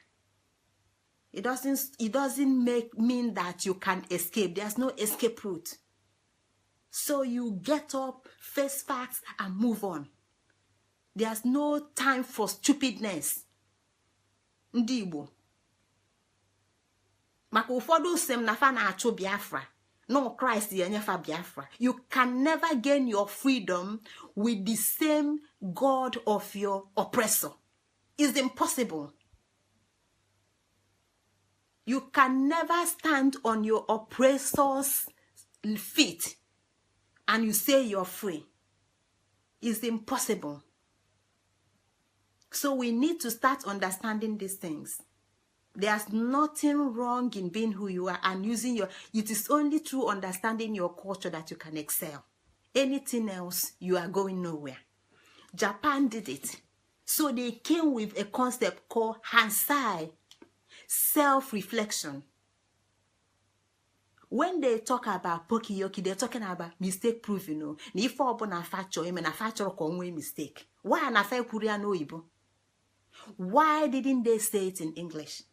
It doesn't make mean that you can escape. There's no escape route. So you get up, face facts and move on. There's no time for stupidness. Ndị Igbo, maka ụfọdụ sị m na fa na-achụ Biafra, no, Christ ya enyefa Biafra. You can never gain your freedom with the same God of your oppressor. It's impossible. You can never stand on your oppressor's feet and you say you're free. It's impossible. So we need to start understanding these things. There's nothing wrong in being who you are and using your, it is only through understanding your culture that you can excel. Anything else, you are going nowhere. Japan did it. So they came with a concept called hansei, self-reflection. When they talk about poka-yoke, they're talking about mistake proving. O na ife ọbụla fa chọọ ime na fa chọrọ ka ọ nwee mistake. Why na fa kwuru ya n'oyibo? Why didn't they say it in English?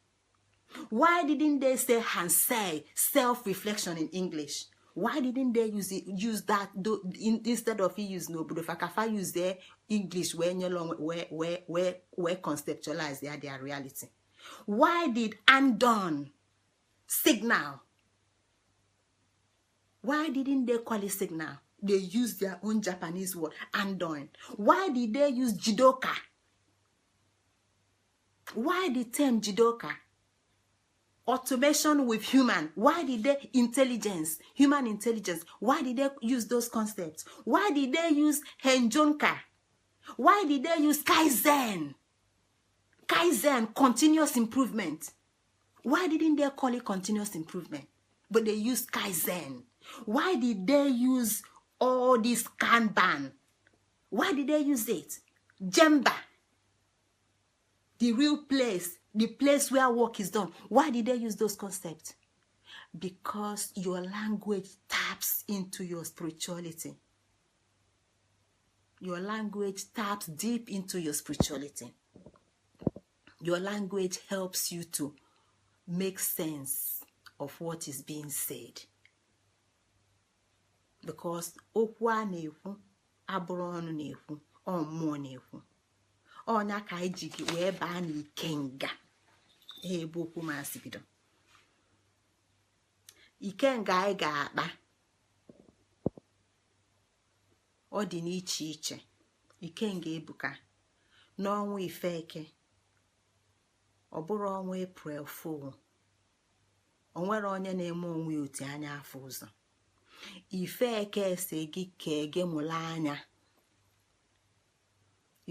Why didn't they say hansei, self-reflection, in English? Why didn't they use it, use that do, instead of use n'obodo fa ka fa use their English wee nyere onwe wee conceptualize their reality? Why did andon signal, why didn't they call it signal? They used their own Japanese word, andon. Why did they use jidoka? Why the term jidoka? Automation with human. Why did they, intelligence, human intelligence, why did they use those concepts? Why did they use heijunka? Why did they use kaizen? Kaizen, continuous improvement. Why didn't they call it continuous improvement, but they used kaizen? Why did they use all this kanban? Why did they use it? Gemba, the real place, the place where work is done. Why did they use those concepts? Because your language taps into your spirituality. Your language taps deep into your spirituality. Your language helps you to make sense of what is being said, because okwu a na-ekwu abụrụ ọnụ na-ekwu, ọ mmụọ na-ekwu. Ọnya ka anyị ji gị wee baa n'ikenga, ebe okwu masị bido. Ikenga anyị ga-akpa ọ dị n'iche iche. Ikenga ebuka n'ọnwa Ifeke, ọ bụrụ ọnwa Eprel Fool, o nwere onye na-eme onwe ya otu anya afọ ụzọ. Ifeke si gị kee gị mụrụ anya,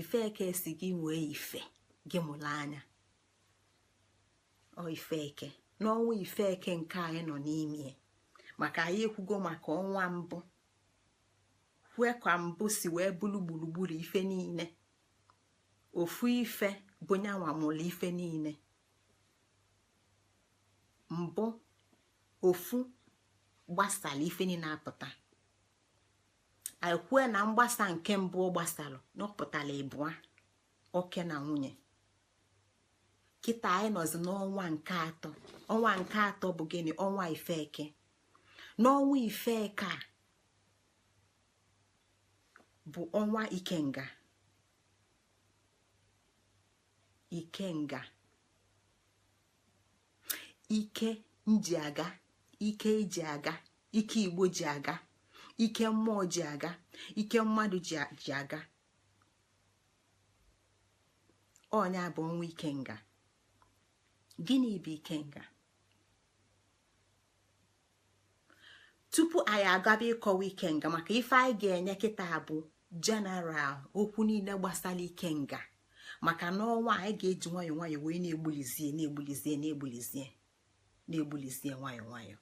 Ifeke si gị nwee ife gị mụrụ anya. Ọ Ifeke n'ọnwa Ifeke nke anyị nọ n'ime, maka anyị ekwugo maka ọnwa mbụ, kwue ka mbụ si wee bụrụ gburugburu ife niile. Ofu ife bụ nyanwa mụrụ ife niile. Mbụ ofu gbasara ife niile apụta. Anyị kwue na mgbasa nke mbụ ọ gbasalụ na ọ pụtara ịbụa, oke na nwunye. Kịta anyị nọzi n'ọnwa nke atọ. Ọnwa nke atọ bụ gịnị? Ọnwa Ifeke. N'ọnwa Ifeke a bụ ọnwa Ikenga. Ikenga, ike nji aga, ike iji aga, ike Igbo ji aga, ike mmụọ ji aga, ike mmadụ ji aga. Ọnya bụ ọnwa Ikenga. Gịnị bụ Ikenga? Tupu anyị agaba ịkọwa Ikenga, maka ife anyị ga-enye kịta bụ jeneral okwu niile gbasara Ikenga, maka n'ọnwa anyị ga-eji nwayọọ nwayọọ wee na-egbulizie na-egbulizie na-egbulizie na-egbulizie nwayọọ nwayọọ.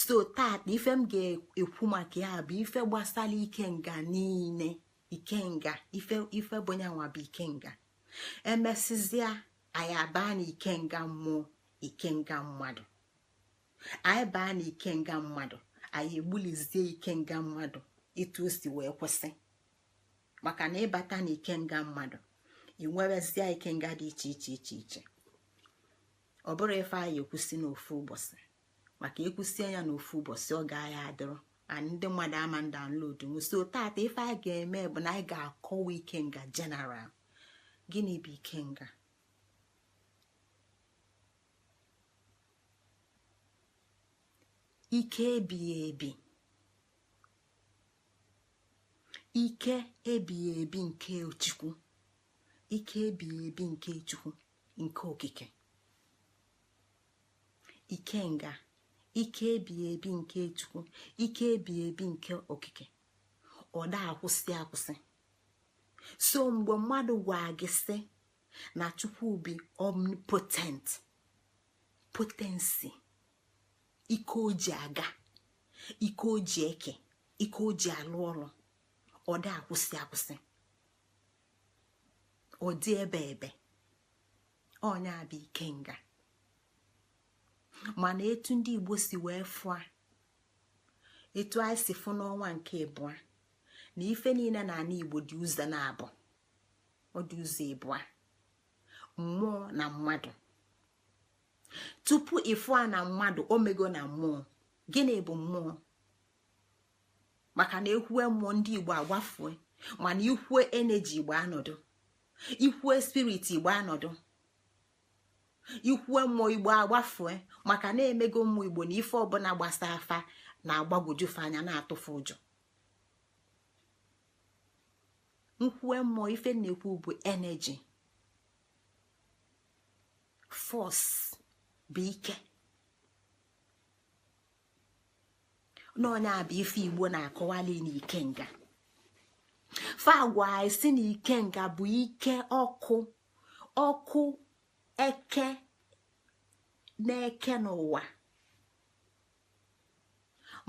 So taata ife m ga-ekwu maka ya bụ ife gbasara Ikenga niile. Ikenga ife bụ nyanwa bụ Ikenga. Emesịzịa anyị abaa na Ikenga mmụọ, Ikenga mmadụ. Anyị baa na Ikenga mmadụ, anyị egbulizie Ikenga mmadụ etu o si wee kwụsị. Maka na ịbata na Ikenga mmadụ, ị nwerezie Ikenga dị iche iche iche iche. Ọ bụrụ ife anyị ekwusi n'ofu ụbọchị, maka ekwusie ya n'ofu ụbọchị ọ ga ya adịrọ and ndị mmadụ ama download m. So taata ife anyị ga-eme bụ na anyị ga-akọwa Ikenga general. Gịnị bụ Ikenga? Ike ebighị ebi, ike ebighị ebi nke Chukwu, ike ebighị ebi nke Chukwu nke okike. Ikenga, ike ebighị ebi nke Chukwu, ike ebighị ebi nke okike, ọ da akwụsị akwụsị. So mgbe mmadụ gwa gị sị na Chukwu bụ omnipotent, potency, ike o ji aga, ike o ji eke, ike o ji alụ ọrụ, ọ da akwụsị akwụsị, ọ dị ebe ebe. Ọnya bụ Ikenga. Mana etu ndị Igbo si wee fụa, etu anyị si fụ n'ọnwa nke ịbụa, na ife niile na ala Igbo dị ụzọ na-abụ, ọ dị ụzọ ịbụa, mmụọ na mmadụ. Tupu ịfụa na mmadụ, omego na mmụọ. Gịnị bụ mmụọ? Maka na ekwue mmụọ ndị Igbo agbafue, mana ikwue energy Igbo anọdụ, ikwue spirit Igbo anọdụ, ikwue mmụọ Igbo agbafue, maka na emego mmụọ Igbo na ife ọbụla gbasa afa na-agbagwojufe anya, na-atụfu ụjọ. Nkwue mmụọ, ife na-ekwu bụ energy, force, bụ ike. N'ọnya bụ ife Igbo na-akọwali na Ikenga. Fa gwa anyị sị na Ikenga bụ ike ọkụ, ọkụ eke na-eke n'ụwa.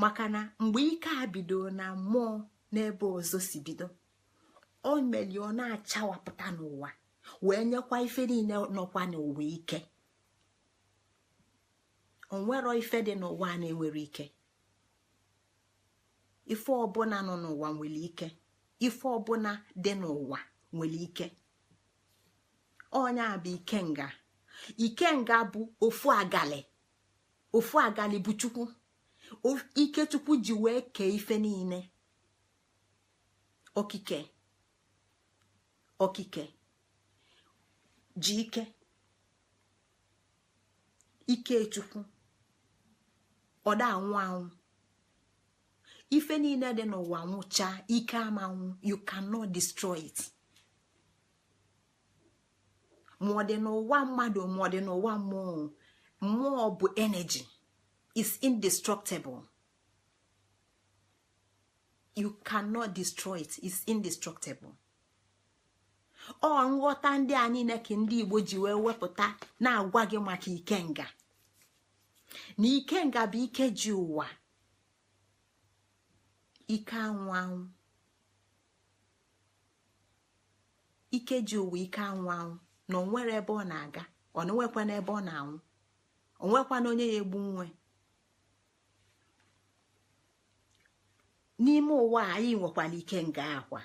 Maka na mgbe ike a bido na mmụọ n'ebe ọzọ si bido, o meli ọ na-achawapụta n'ụwa wee nyekwa ife niile nọkwa n'ụwa ike. O nwero ife dị n'ụwa na-enwere ike. Ife ọbụla nọ n'ụwa nwere ike, ife ọbụla dị n'ụwa nwere ike. Ọnya bụ Ikenga. Ikenga bụ ofu agali, ofu agali bụ Chukwu, ike Chukwu ji wee kee ife niile. Okike, okike ji ike, ike Chukwu, Ọ da anwụ anwụ. Ife niile dị n'ụwa nwụchaa, ike amanwụ. You cannot destroy it. Ma ọ dị n'ụwa mmadụ, ma ọ dị n'ụwa mmụọ. Mmụọ bụ energy, is indestructible. You cannot destroy it, is indestructible. Ọ nghọta ndị a niile ka ndị Igbo ji wee wepụta na-agwa gị maka ikenga, na ikenga bụ ike ji ụwa, ike anwụ anwụ, ike ji ụwa, ike anwụ anwụ, na o nwere ebe ọ na-aga, ọ na-enwekwa n'ebe ọ na-anwụ, onwekwana onye ya egbu nwe n'ime ụwa. Anyị nwekwara ikenga akwa.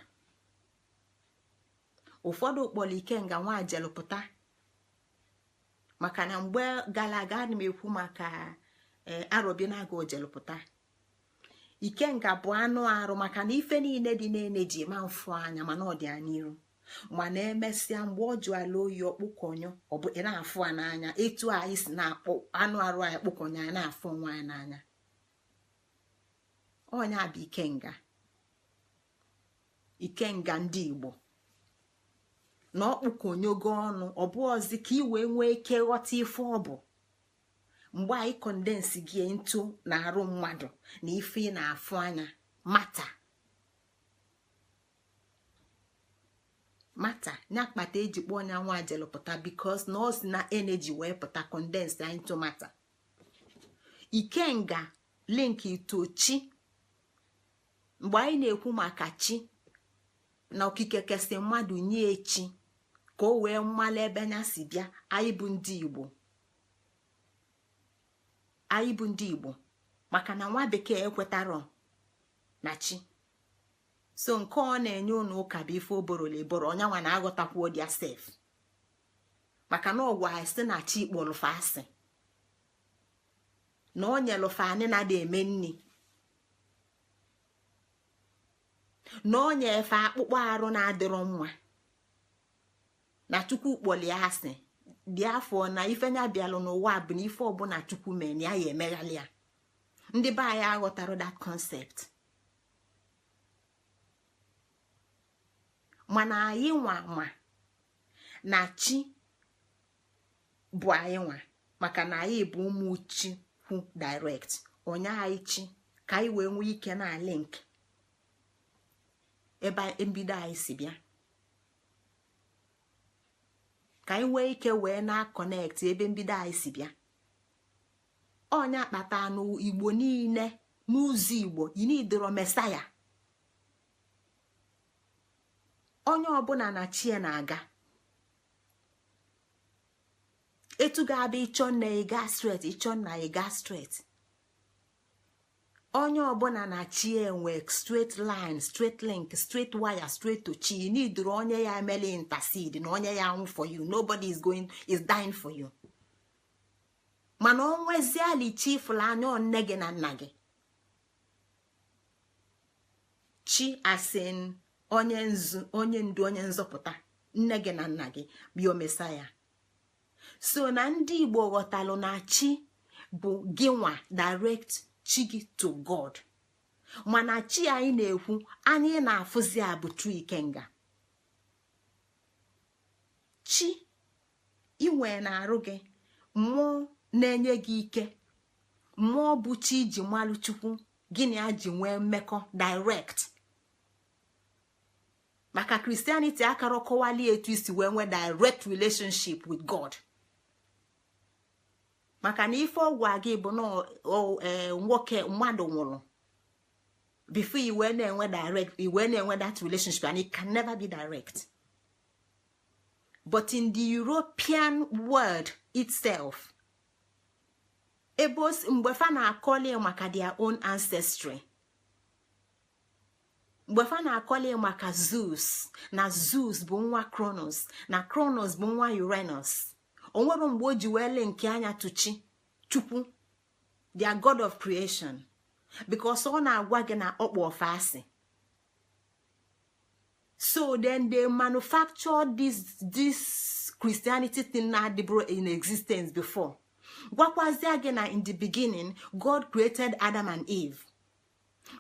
Ụfọdụ kpọrọ ikenga nwa jelụpụta, maka na mgbe gara aga ana m ekwu maka arobinago ojelụpụta. Ikenga bụ anụ arụ, maka na ife niile dị na-eneji ma mfụ anya, mana ọ dị n'iru, mana emesịa, mgbe ọ jụala oyi, ọkpụkọnyụ, ọ bụ ị na-afụ a n'anya. Etu anyị si na-akpụ anụ arụ anyị kpụkọnyụ, anyị na-afụ onwe anyị n'anya. Ọnya bụ ikenga, ikenga ndị Igbo, na ọkpụkọnyogo ọnụ. Ọ bụ ọzi ka ị wee nwee ike ghọta ife ọ bụ mgbe anyị condense gị ntụ na arụ mmadụ na ife ị na-afụ anya, matter. Matter ya kpata eji kpọọ ọnya nwa jelụpụta, because na ọ si na energy wee pụta, condense into matter. Ikenga link to chi. Mgbe anyị na-ekwu maka chi na okike kesị mmadụ nye chi ka o wee mmala ebe anya si bịa, anyị bụ ndị Igbo, anyị bụ ndị Igbo, maka na nwa bekee ekwetara na chi. So nke ọ na-enye ụnụ ụka bụ ife oborola eboro onyanwa na-aghọtakwuo dia sef, maka na ọgwa anyị sị na chi kpọrọfa asị, na o nyelụfa anyị na-ada eme nni, na o nyefe akpụkpọ arụ na-adịrọ mma, na Chukwu kpọlie asị dị afọ na ife nya bịalụ n'ụwa bụ na ife ọbụla Chukwu mee na ya ya emeghalị ya. Ndị be anyị aghọtara that concept, mana anyị nwa ma na chi bụ anyị nwa, maka na anyị bụ ụmụ Chukwu direct. Onye anyị chi ka anyị wee nwee ike na link ebe mbido anyị si bịa, ka anyị nwee ike wee na-connect ebe mbido anyị si bịa. Onye akpata n'Igbo niile, n'ụzọ Igbo inidoro mesaya, onye ọbụla na chi ya na-aga. Etu ga-abịa ịchọ nne ị gaa straight, ịchọ nna ị gaa straight. Onye ọbụla na chi enwe straight line, straight link, straight wire, straight to chi. Nidoro onye ya emeli intercede na onye ya anwụ for you. Nobody is going is dying for you. Mana onweziali chi fụrụ anya, nne gị na nna gị, chi asin onye nzu, onye ndu, onye nzọpụta, nne gị na nna gị bụ mesaya. So na ndị Igbo ghọtalụ na chi bụ gị nwa direct chi gị to God. Mana chi anyị na-ekwu, anyị na-afụzi a bụ true ikenga. Chi inwe na-arụ gị, mmụọ na-enye gị ike, mmụọ bụ chi iji malụ Chukwu, gịnị a ji nwee mmekọ direct. Maka Christianity akara kọwali etu isi wee nwee direct relationship with God, maka na ife ọgwụ gị bụ na nwoke mmadụ nwụrụ before i wee na-enwe direct, i wee na-enwe that relationship, and it can never be direct. But in the European world itself, ebe mgbe fa na-akọli maka their own ancestry, mgbe fa na-akọli maka Zeus, na Zeus bụ nwa Kronos, na Kronos bụ nwa Uranus, o nwere mgbe o ji wee lee nke anya tuchi Chukwu, their god of creation, because ọ na-agwa gị na ọkpọ ofe asị. So then they manufactured this Christianity thing na adịbụrụ in existence before. Gwakwazie gị na in the beginning God created Adam and Eve.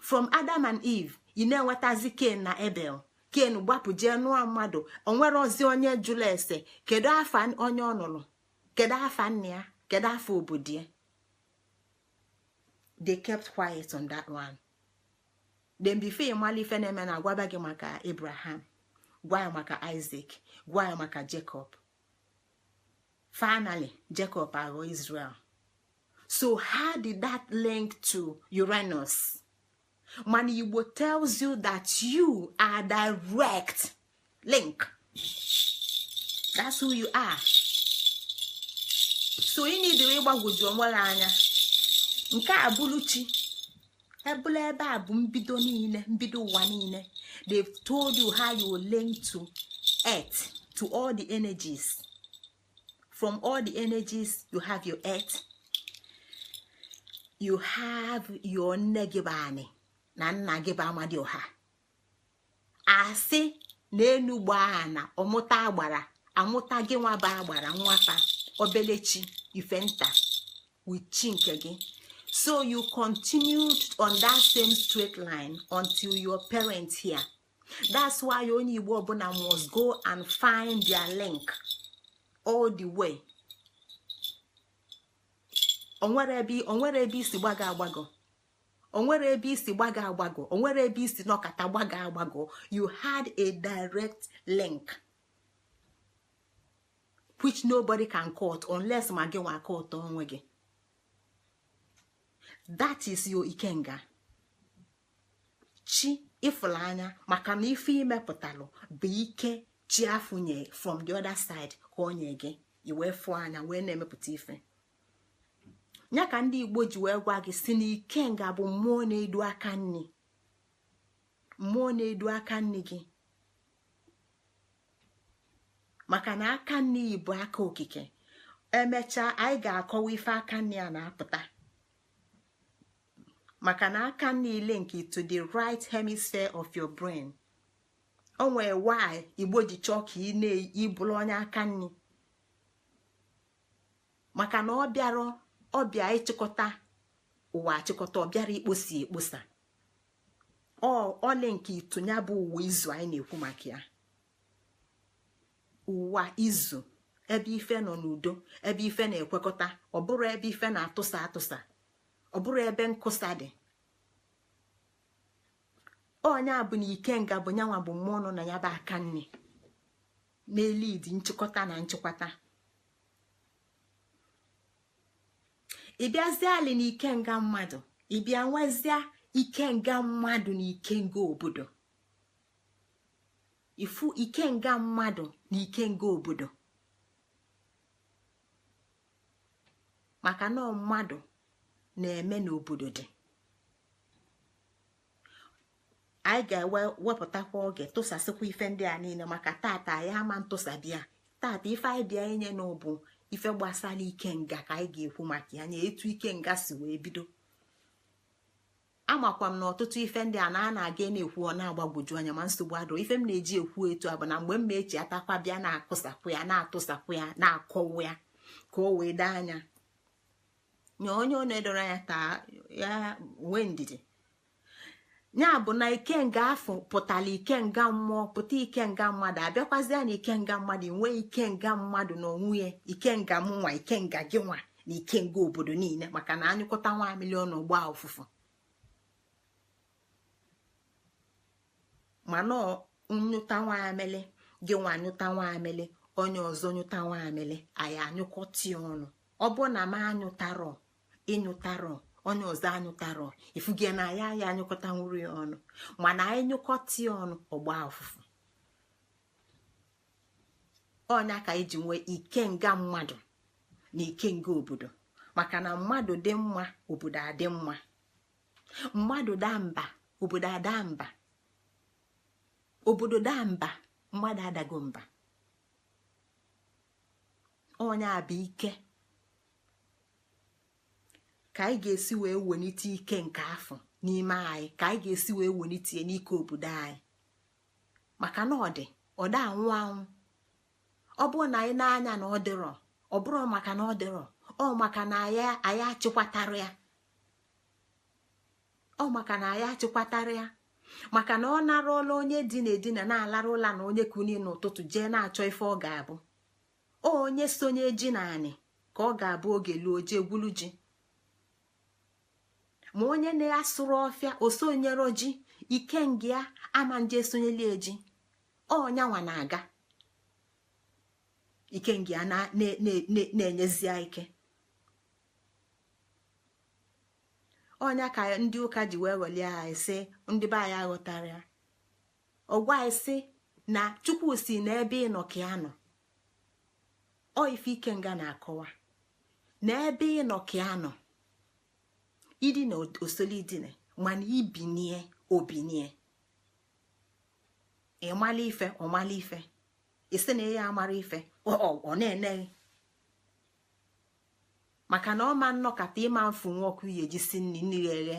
From Adam and Eve, ị na-enwetazi Cain na Abel. Cain gbapụ jee nụọ mmadụ. Onwere ozi onye jụrụ ese kedu afa onye ọ nụrụ, kedu afa nna ya, kedu afa obodo ya. They kept quiet on that one. Then before ịmala ife na-eme, na agwaba gị maka Abraham, gwa ya maka Isaac, gwa ya maka Jacob. Finally Jacob aghọ Israel. So how did that link to Uranus? Mana Igbo tells you that you are direct link. That's who you are. So ị nidiri ịgbagwoju onwe gị anya. Nke a bụrụ chi ebula ebe a bụ mbido niile, mbido ụwa niile. They've told you how you will link to earth, to all the energies. From all the energies, you have your earth, you have your nne gị bụ anị na nna gị bụ Amadioha. Asị na enu gbaa na ọmụta agbara, amụta gị nwa bụ agbara nwata obelechi ife nta with chi nke gị. So you continued on that same straight line until your parents here. That's why onye Igbo ọbụla must go and find their link all the way. Onwere ebe isi gbago agbago, onwere ebe isi gbago agbago, onwere ebe isi nọkata gbago agbago. You had a direct link which nobody can cut unless ma gị nwa cut onwe gị. That is your ikenga chi ịfụlanya, maka na ife imepụtalụ bụ ike chi afụnye from the other side ka o nye gị, iwee fụọ anya wee na-emepụta ife ya. Ka ndị Igbo ji wee gwa gị si na ikenga bụ mmụọ na-edu aka nni, mmụọ na-edu aka nni gị, maka na aka nni bụ aka okike. Emechaa anyị ga-akọwa ife aka nni a na-apụta, maka na aka nni link to the right hemisphere of your brain. O nwee why Igbo ji chọọ ka ị na-ibụrụ onye aka nni, maka na ọ bịara ọbịa ịchịkọta ụwa achịkọta, ọ bịara ikposi ekposa. Ọ link ịtụnya bụ ụwa izu anyị na-ekwu maka ya, ụwa izu ebe ife nọ n'udo, ebe ife na-ekwekọta. Ọ bụrụ ebe ife na-atụsa atụsa, ọ bụrụ ebe nkụsa dị. Onye a bụ na ikenga bụ nyanwa bụ mmụọ nọ na ya bụ aka nne na-elidi nchịkọta na nchịkwata. Ị bịazie ali na ikenga mmadụ, ị bịa nwezie ikenga mmadụ na ikenga obodo. Ifu ikenga mmadụ na ikenga obodo, maka na mmadụ na-eme n'obodo dị. Anyị ga-ewepụtakwa oge tụsasịkwa ife ndị a niile, maka tata anyị ama ntụsabịa. Tata ife anyị bịa inye n'ụbụ ife gbasara ikenga ka anyị ga-ekwu maka ya, nya etu ikenga si wee bido. Amakwa m na ọtụtụ ife ndị a na a na-aga na-ekwu ọ na-agbagwoju anya, ma nsogbu adịrọ. Ife m na-eji ekwu etu a bụ na mgbe m ma echi atakwa bịa na-akụsapụ ya, na-atụsapụ ya, na-akọwa ya ka o wee doo anya nye onye ọ na-edoro anya taa ya nwee ndidi. Ya bụ na ikenga afọ pụtara ikenga mmụọ, pụta ikenga mmadụ, abịakwazịa na ikenga mmadụ, nwee ikenga mmadụ na onwe ya, ikenga m nwa, ikenga gị nwa, na ikenga obodo niile, maka na anyụkọta nwa milion gba ụfụfụ. Mana nyụta nwa amịlị, gị nwa anyụta nwa amịlị, onye ọzọ nyụta nwa amịlị, anyị anyụkọta ya ọnụ. Ọ bụ na m anyụtarọ, ịnyụtarọ, onye ọzọ anyụtarọ, ifugie na ya ya anyụkọta nwuru ya ọnụ. Mana anyị nyụkọta ya ọnụ, ọgba ụfụfụ. Ọnya ka anyị ji nwee ikenga mmadụ na ikenga obodo, maka na mmadụ dị mma, obodo adị mma. Mmadụ daa mba, obodo ada mba. Obodo daa mba, mmadụ adago mba. Onye a bụ ike ka anyị ga-esi wee welite ike nke afọ n'ime anyị, ka anyị ga-esi wee welite ya n'ike obodo anyị, maka na ọ dị ọda anwụ anwụ. Ọ bụrụ na anyị na-anya na ọ dịrọ, ọ bụrụ maka na ọ dịrọ, Ọ maka na anyị achịkwatara ya, ọ maka na anyị achịkwatara ya, maka na ọ narụọla onye dina edina na-alara ụla na onye kuni n'ụtụtụ jee na-achọ ife ọ ga-abụ. Onye sonye ji na anị ka ọ ga-abụ oge luo jee gwulu ji. Ma onye na-asụrụ ọfịa osonyere ji, ikenga ya ama nje esonyela eji. Ọnyanwa na-aga ikenga ya na-enyezi ike. Ọnya ka ndị ụka ji wee ghọlie anyị sị ndị be anyị aghọtara ya. Ọgwa anyị sị na Chukwu si n'ebe ị nọ ka ya nọ. Ọ ife ikenga na-akọwa na ebe ị nọ ka ya nọ. Idina osolidine, mana ibinie obinie. Ịmala ife ọmala ife, isi na ya amara ife ọ na-eneghị, maka na ọ ma nnọkata ịma mfu nwa ọkụ ya eji si nri nri eghe,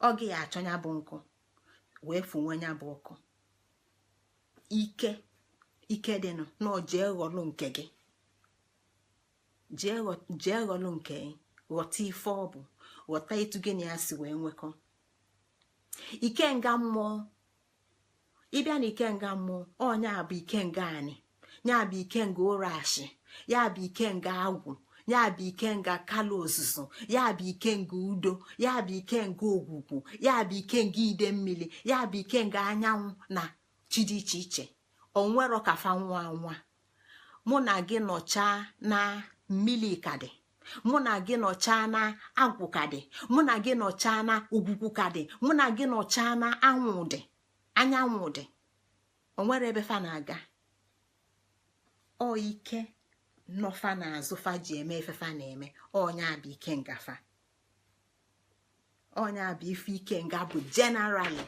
ọ gị ya achọ ya bụ nkụ wee fụnwe ya bụ ọkụ. Ike ike dịnụ na jee ghọlụ nke gị, jee ghọlụ nke gị, ghọta ife ọ bụ, ghọta etu gị na ya si wee nwekọ. Ikenga mmụọ, ịbịa na ikenga mmụọ, ọnya bụ ikenga anị, ya bụ ikenga ụrashi, ya bụ ikenga agwụ, ya bụ ikenga kala ozuzo, ya bụ ikenga udo, ya bụ ikenga ogwugwu, ya bụ ikenga ide mmiri, ya bụ ikenga anyanwụ na chi dị iche iche. Onwero kafa nwa nwa. Mụ na gị nọchaa na mmiri kadị, mụ na gị nọchaa na agwụ kadị, mụ na gị nọchaa na ogwugwu kadị, mụ na gị nọchaa na anwụ dị, anyanwụ dị. Onwere ebe fa na-aga. Ọ ike nọfa na-azụ fa ji eme ife fa na-eme. Ọnya bụ ike ngafa, ọnya bụ ife ike nga bụ generally.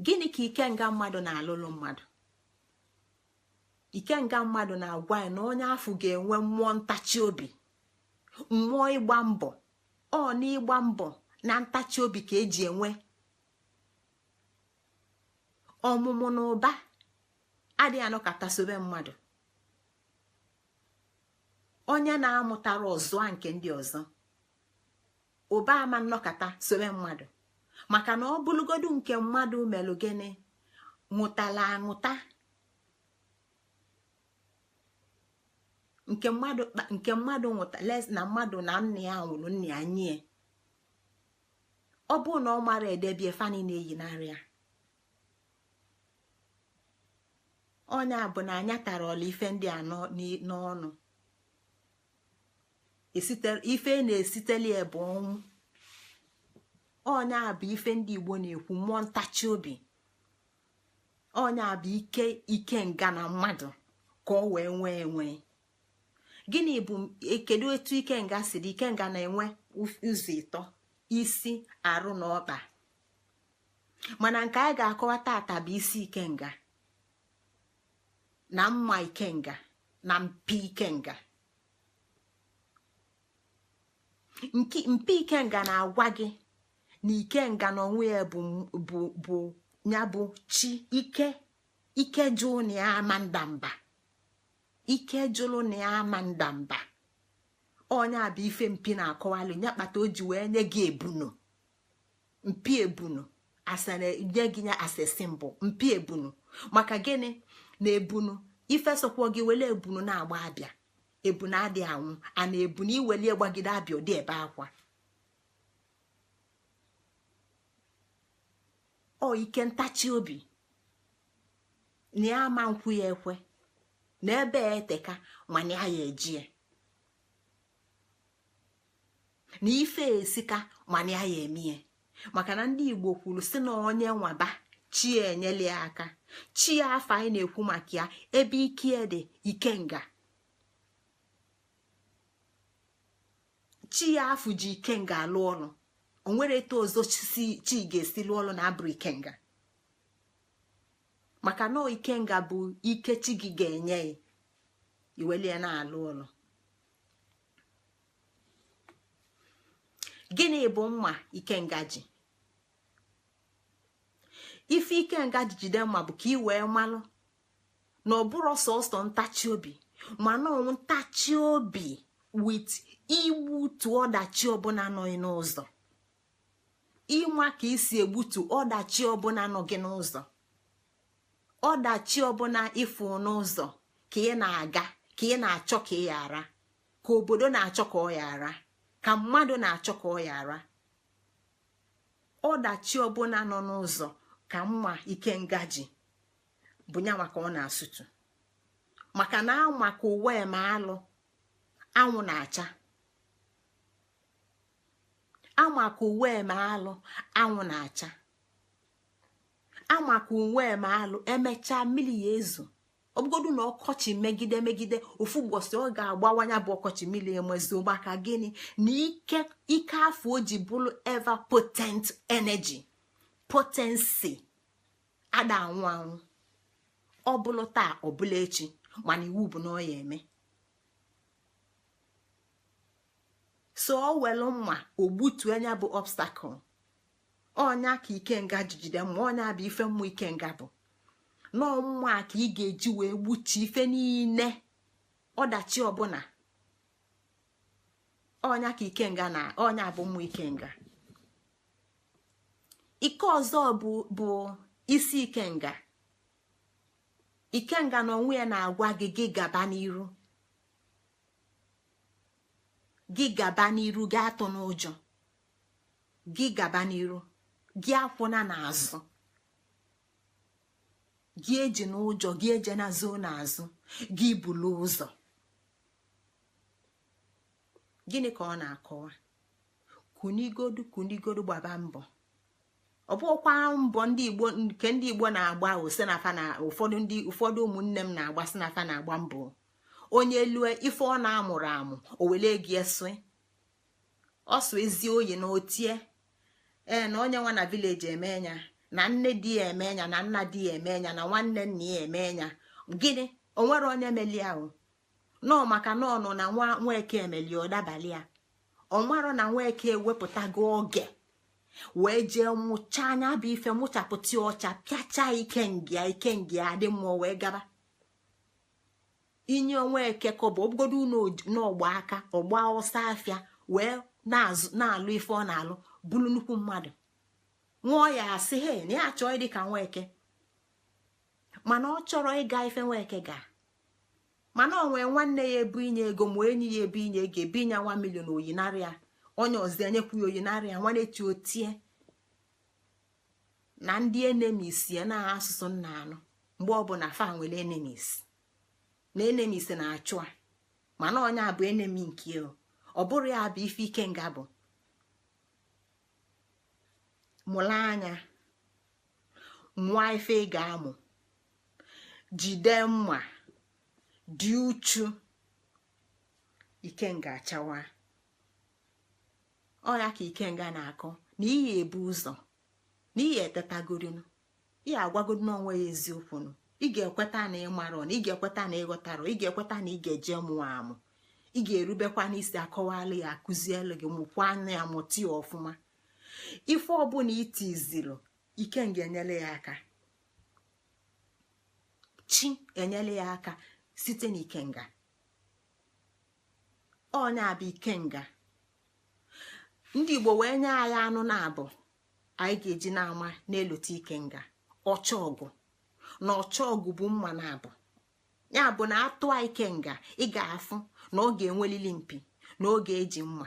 Gịnị ka ikenga mmadụ na-alụlụ mmadụ? Ikenga mmadụ na-agwa ya na onye afọ ga-enwe mmụọ ntachi obi, mmụọ ịgba mbọ. Ọ na ịgba mbọ na ntachi obi ka eji enwe ọmụmụ na ụba. Adịghị anọkata sobe mmadụ. Onye na-amụtara ọzọ nke ndị ọzọ, ụba ama nnọkata sobe mmadụ, maka na ọ bụlụgodu nke mmadụ melụ gịnị nwụtala aṅụta, nke mmadụ nwụta na mmadụ na nna ya nwụrụ nna ya nye. Ọ bụ na ọ mara edebie fani na-eyinarị ya. Onye a bụ na anya tara ọla ife ndị a n'ọnụ. Ife na-esiteli bụ ọnwụ. Onye a bụ ife ndị Igbo na-ekwu mmụọ ntachi obi. Onye a bụ ike ike nga na mmadụ ka ọ wee nwee enwe. Gịnị bụ kedu etu ikenga si dị? Ikenga na-enwe ụzọ ịtọ: isi, arụ na ọkpa. Mana nke anyị ga-akọwa tata bụ isi ikenga na mma ikenga na mpi ikenga. Mpi ikenga na-agwa gị na ikenga na onwe ya bụ bụ ya bụ chi ike, ike jụụ na ya ama ndamba, ike jụrụ na ya ama ndamba. Onye a bụ ife mpi na-akọwalụ ya kpata o ji wee nye gị ebunu, mpi ebunu asara nye gị ya asịsị mbụ mpi ebunu. Maka gịnị? Na ebunu ife sokwa gị wele ebunu na-agba abịa, ebunu adịghị anwụ, a na ebunu iwelie gbagide abịa ụdị ebe akwa. Ọ ike ntachi obi na ya ama nkwụ ya ekwe na ebe eteka, mana ya ya eji ya na ife esika, mana ya ya emie. Maka na ndị Igbo kwuru si na onye nwaba chi ya enyela ya aka. Chi ya afọ anyị na-ekwu maka ya, ebe ike dị ikenga, chi ya afụ ji ikenga alụ ọlụ. O nwere etu ọzọ chi ga-esi lụọ ọlụ na abụrụ ikenga, maka na ikenga bụ ike chi gị ga-enye ya iwelie na-alụ ọlụ. Gịnị bụ mma ikenga ji? Ife ikenga ji jide mma bụ ka ị wee malụ na ọ bụrụ sọsọ ntachi obi, Mana ọnwụ ntachi obi with igbutu ọdachi ọbụla nọghị n'ụzọ, ịma ka isi egbutu ọdachi ọbụla nọ gị n'ụzọ, ọdachi ọbụla ịfụ n'ụzọ ka ị na-aga, ka ị na-achọ ka ị ghara, ka obodo na-achọ ka ọ ghara, ka mmadụ na-achọ ka ọ ghara. Ọdachi ọbụla nọ n'ụzọ ka mma ikenga ji bụ nyanwa ka ọ na-asụtụ, maka na ama ka ụwa eme alụ anwụ na-acha, ama ka uwe eme alụ anwụ na-acha, ama ka uwe eme alụ emechaa mmiri ya ezo. Ọbụgodu na ọkọchị megide megide, ofu ụbọchị ọ ga-agbawanya bụ ọkọchị, mmiri emezo. Maka gịnị? Na ike ike afọ o ji bụrụ ever potent energy, potency ada anwụ anwụ. Ọ bụlụ taa, ọ bụla echi, mana iwu bụ na ọ ya eme. So ọ welu mma ogbutu anya bụ obstacle. Ọnya ka ikenga jijide mma, ọnya bụ ife mmụọ ikenga bụ nọọ mma ka ị ga-eji wee gbuchi ife niile, ọdachi ọbụla. Ọnya ka ikenga na ọnya bụ mmụọ ikenga. Ike ọzọ bụ isi ikenga. Ikenga na onwe ya na-agwa gị, gị gaba n'iru, gị gaba n'iru, gị atụ n'ụjọ, gị gaba n'iru, gị akwụna n'azụ, gị eji n'ụjọ, gị eje na zoo n'azụ, gị bulu ụzọ. Gịnị ka ọ na-akọwa? Kunigodu, kunigodu, gbaba mbọ. Ọ bụkwa mbọ ndị Igbo nke ndị Igbo na-agba ose na fa na ụfọdụ ndị, ụfọdụ ụmụnne m na-agba si na fa na-agba mbọ. Onye lue ife ọ na-amụrụ amụ, o wele ego esue ọsụ ezi oyi na otie ee na onye nwa na village eme ya, na nne di ya eme ya, na nna di ya eme ya, na nwanne nna ya eme ya. Gịnị? O nwere onye meli ahụ nọọ maka nọọnụ na nwa nweke emeli ọ dabalị ya. Ọ marọ na nweke ewepụtago oge wee jee mụchaa anya bụ ife, mụchapụta ọcha, pịachaa ikengia, ikengia adị mmụọ wee gaba inye onwe eke kọbụ obodo n'ọgba aka ọgba ọsọ afịa wee na-alụ ife ọ na-alụ, bụrụ nnukwu mmadụ. Nwụọ ya asị he na ya achọọ ịdị ka nweke, mana ọ chọrọ ịga ife nweke ga. Mana o nwee nwanne ya ebu inye ego, ma enyi ya ebu inye ego, ebu inye 1 million, oyinarị ya. Onye ọzọ enyekwu ya, oyinarị ya. Nwanne ti otie na ndị enemies ya na asụsụ nna anụ mgbe ọbụla fa nwere enemies na enemies na-achụ a, mana onye a bụ enemy nke ọ bụrụ ya bụ ife ike nga bụ mụrụ anya nwa ife ị ga-amụ, jide mma, dị uchu, ikenga achawa. Ọ ya ka ikenga na-akọ na iyi ebu ụzọ, na iyi etetagorinu, ihe agwagodu n'onwe ya eziokwu nụ. Ị ga-ekweta na ị marọ, na ị ga-ekweta na ịghọtarọ, ị ga-ekweta na ị ga-eje mụọ amụ, ị ga-erubekwa n'isi, akọwalụ ya, akụzielu gị, mụkwa anya ya, mụta ya ọfụma. Ife ọbụla itizilu, ikenga enyela ya aka, chi enyela ya aka site n'ikenga. Onye bụ ikenga. Ndị Igbo wee nye anyị anụ na abụ anyị ga-eji na-ama n'elute ikenga: ọchọọgụ na ọchọọgụ bụ mma na abụ ya bụ na atụ ikenga, ị ga-afụ na ọ ga-enwelili mpi na ọ ga-eji mma.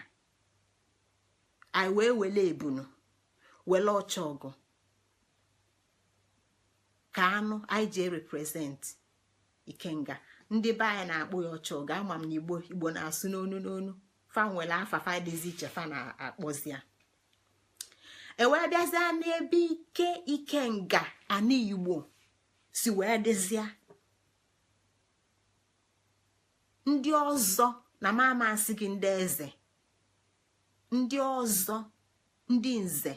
Anyị wee wele ebunu, wele ọchọọgụ ka anụ anyị ji represent ikenga. Ndị be anyị na-akpụ ya ọchọọgụ. Ama m na Igbo Igbo na-asụ n'onu n'onu, fa nwere afafa dịzi iche fa na-akpọzi ya. E wee bịazie n'ebe ike ikenga ana Igbo si wee dịzịa ndị ọzọ na mama asị gị ndị eze, ndị ọzọ, ndị nze.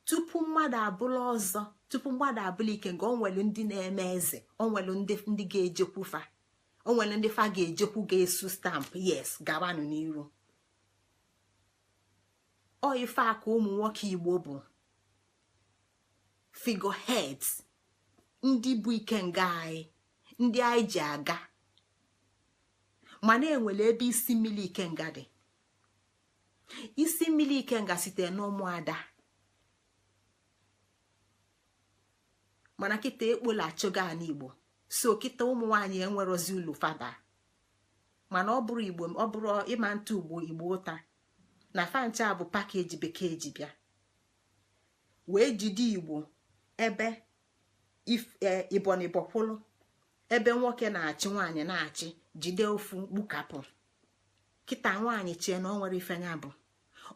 Tupu mmadụ abụla ọzọ, tupu mmadụ abụla ikenga, o nwere ndị na-eme eze, o nwere ndị ga-ejekwu fa, o nwere ndị fa ga-ejekwu ga-esu stamp, yes, gabanụ n'iru. Ọ ife a ka ụmụ nwoke Igbo bụ figureheads, ndị bụ ikenga anyị, ndị anyị ji aga. Mana enwere ebe isi mmiri ikenga dị. Isi mmiri ikenga site n'ụmụada, mana kịta ekpola achụgo ana Igbo. So kịta ụmụ nwaanyị enwerozi ulu fada. Mana ọ bụrụ Igbo, ọ bụrụ ịma ntụ ugbo Igbo ụta na fancha bụ package bekee ji bịa wee jide Igbo ebe ibonibo kwụlụ, ebe nwoke na-achị nwaanyị na-achị, jide ofu gbukapụ. Kịta nwaanyị chee na ọ nwere ife nya bụ.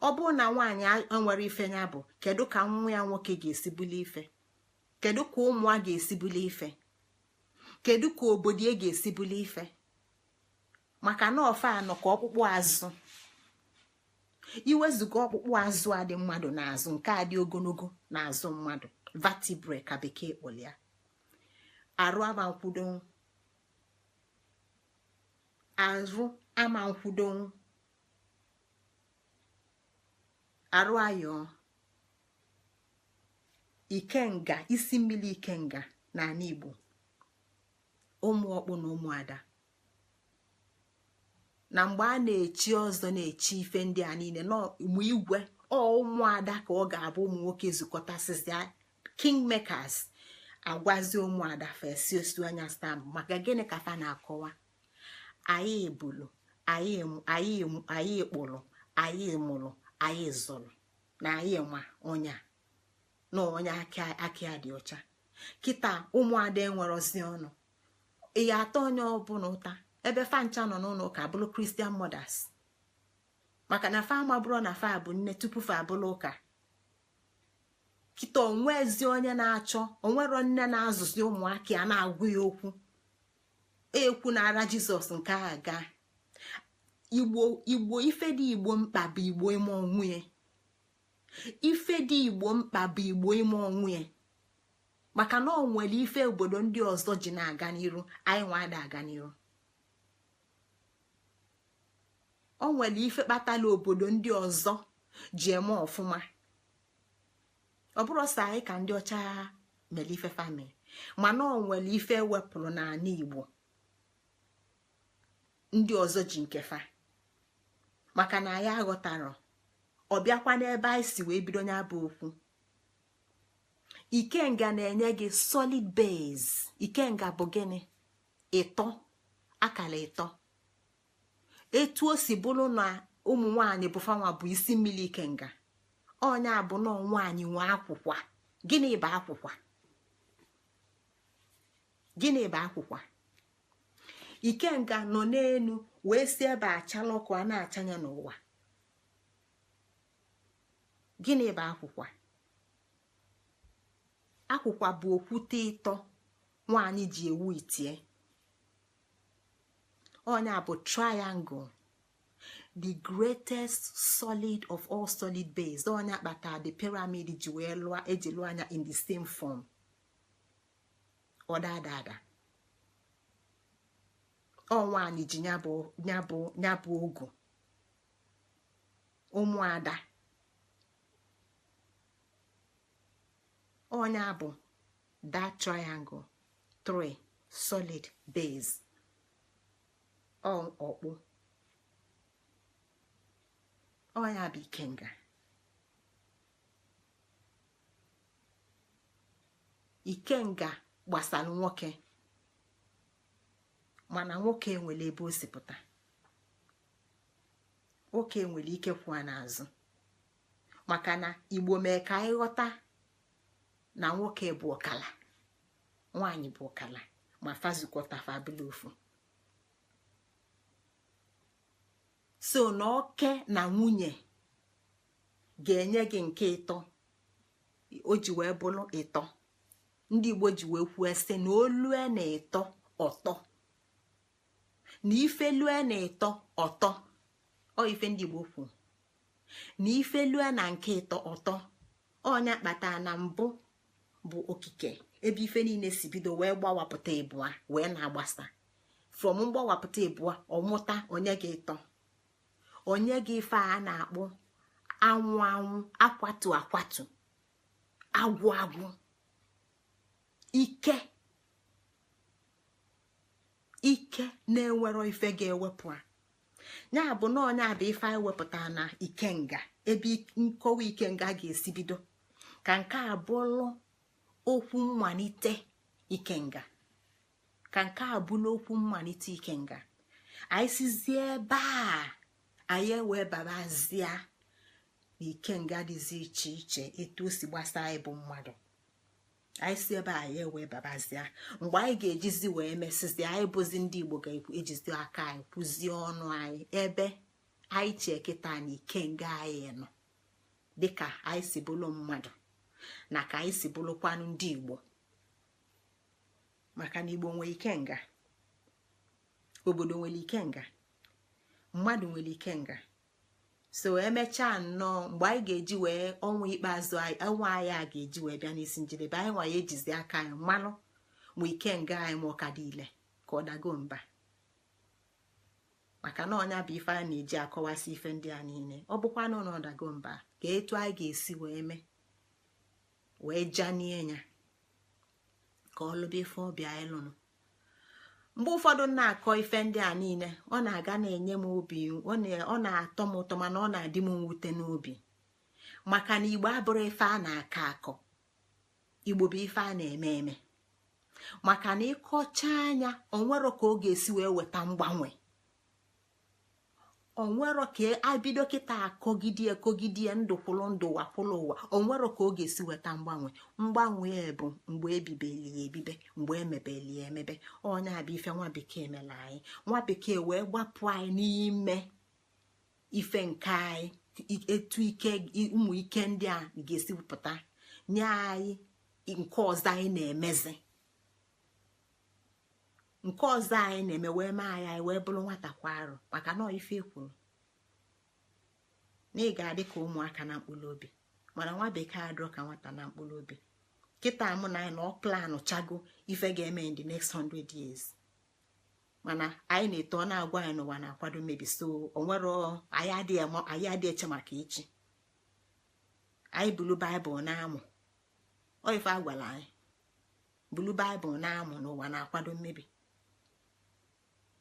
Ọ bụrụ na nwaanyị enwere ife nya bụ, kedu ka nwa ya nwoke ga-esi buli ife? Kedu ka ụmụ a ga-esi buli ife? Kedu ka obodo e ga-esi buli ife? Maka na ọfa anọ ka ọkpụkpụ azụ. Iwezuga ọkpụkpụ azụ a dị mmadụ n'azụ, nke a dị ogologo n'azụ mmadụ, vertebrae ka bekee kpọrọ ya, arụ ama nkwudonwu, arụ ama nkwudonwu, arụ ayọọ. Ikenga, isi mmiri ikenga n'ala Igbo, ụmụ ọkpụ na ụmụada. Na mgbe a na-echi ọzọ, na-echi ife ndị a niile n'ụmụ igwe, ọ ụmụada ka ọ ga-abụ. Ụmụ nwoke zukọtasịsịa, kingmakers agwazi ụmụada fesi osu anya stamp. Maka gịnị ka fa na-akọwa? Anyị bulu, anyị anyị anyị kpụrụ, anyị mụrụ, anyị zụrụ, na anyị nwa onye a na onye aka ya dị ọcha. Kịta ụmụada enwerozi ọnụ. Ị atọ onye ọbụla ụta ebe fa ncha nọ n'ụlọ ụka bụrụ Christian mothers, maka na fa amabụrụ na fa bụ nne tupu fa abụrụ ụka. Kịta onwezi onye na-achọ, onwero nne na-azụzi ụmụaka ya na-agwụ ya okwu ekwu na ara Jizọs nke a gaa. Igbo, Igbo, ife dị Igbo mkpa bụ Igbo ime onwe. Ife dị Igbo mkpa bụ Igbo ime onwe, maka na ọ nwere ife obodo ndị ọzọ ji na-aga n'iru, anyị nwa ada aga n'iru. O nwere ife kpatala obodo ndị ọzọ ji eme ọfụma. Ọ bụrụ sọ anyị ka ndị ọcha mere ife family, mana ọ nwere ife ewepụrụ n'ala Igbo ndị ọzọ ji nke fa, maka na anyị aghọtara. Ọ bịakwa n'ebe anyị si wee bido nya bụ okwu. Ikenga na-enye gị solid base. Ikenga bụ gịnị? Ịtọ, akara ịtọ. Etu o si bụrụ na ụmụ nwanyị bụ fanwa bụ isi mmiri ikenga, onye abụ na nwaanyị nwe akwụkwa. Gịnị bụ akwụkwa? Gịnị bụ akwụkwa? Ikenga nọ n'elu wee si ebe achala ọkụ a na-achanye n'ụwa. Gịnị bụ akwụkwa? Akwụkwa bụ okwute ịtọ nwaanyị ji ewu itie. Onye bụ triangle, the greatest solid of all solid base. Onye kpatara the pyramid ji wee lụọ, eji lụọ anya in the same form. Ọ dada ada. Ọ nwaanyị ji nyabụ ogu ụmụada. Onye bụ that triangle, three solid base, ọkpụ. Onye bụ ikenga. Ikenga gbasara nwoke, mana nwoke nwere ebe o si pụta. Nwoke nwere ike kwụọ n'azụ, maka na Igbo mee ka anyị ghọta na nwoke bụ ọkala, nwaanyị bụ ọkala, ma fazukọta fa abụla ofu. So na oke na nwunye ga-enye gị nke ịtọ o ji wee bụrụ ịtọ. Ndị Igbo ji wee kwuo sị na olue na ịtọ ọtọ, na ife lue na ịtọ ọtọ. Ọ ife ndị Igbo kwu na ife lue na nke ịtọ ọtọ. Ọnya kpatara na mbụ bụ okike, ebe ife niile si bido wee gbawapụta ịbụa wee na-agbasa. From mgbawapụta ịbụa, ọmụta onye gị ịtọ, onye gị ife a na-akpọ anwụ anwụ, akwatu akwatu, agwụ agwụ, ike. Ike na-enwero ife ga-ewepụ a. Ya bụ na ọnya bụ ife anyị wepụtara na ikenga, ebe nkọwa ikenga ga-esi bido. Ka nke a bụrụ okwu mmalite ikenga, ka nke a bụrụ okwu mmalite ikenga. Anyị sizie ebe a, anyị ewee babazie na ikenga dịzi iche iche, etu o si gbasa anyị bụ mmadụ. Anyị si ebe a, anyị ewee babazie mgbe anyị ga-ejizi wee mesizi. Anyị bụzi ndị Igbo ga-ejizi aka anyị kwụzie ọnụ anyị ebe anyị chee kịta na ikenga anyị nọ, dịka anyị si bụrụ mmadụ na ka anyị si bụrụkwanụ ndị Igbo. Maka na Igbo nwee ikenga, obodo nwere ikenga, mmadụ nwere ikenga. So emechaa nnọọ, mgbe anyị ga-eji wee ọnwa ikpeazụ, ọnwa anyị a ga-eji wee bịa n'isi njedebe, anyị nwa ya ejizi aka anyị mmalụ ma ikenga anyị ma ọka dị ile ka ọ dago mba. Maka na ọnya bụ ife a na-eji akọwasị ife ndị a niile. Ọ bụkwanụ na ọ dago mba, ka etu anyị ga-esi wee mee wee janie ya ka ọ lụba ife ọbịa anyị lụrụ. Mgbe ụfọdụ na-akọ ife ndị a niile, ọ na-aga na-enye m obi, ọ na-atọ m ụtọ, mana ọ na-adị m mwute n'obi, maka na Igbo abụrụ ife a na-akọ akọ. Igbo bụ ife a na-eme eme. Maka na ịkọcha anya, onwero ka ọ ga-esi wee weta mgbanwe. Onwero ka abido kịta akọgide ekogide, ndụ kwụrụ ndụ, ụwa kwụrụ ụwa, onwero ka ọ ga-esi weta mgbanwe. Mgbanwe bụ mgbe ebibeli ya ebibe, mgbe emebeli ya emebe. Onye abụ ife nwa bekee mere anyị. Nwa bekee wee gbapụ anyị n'ime ife nke anyị, etu ike ụmụ ike ndị a ga-esi pụta nye anyị. Nke ọzọ anyị na-emezi, nke ọzọ anyị na-eme wee mee anyị, anyị wee bụrụ nwata kwa arụ. Maka na ife kwuru na ị ga-adị ka ụmụaka na mkpụrụ obi, mana nwa bekee adịrọ ka nwata na mkpụrụ obi. Kịta mụ na anyị na ọ plan chago ife ga-eme in the next 100 years, mana anyị na-eto, ọ na-agwa anyị n'ụwa na-akwado mmebi. So onwero anyị adịghị eche maka echi. Anyị bulu Baịbụl na-amụ ọ ife a gwara anyị bulu Baịbụl na-amụ n'ụwa na-akwado mmebi.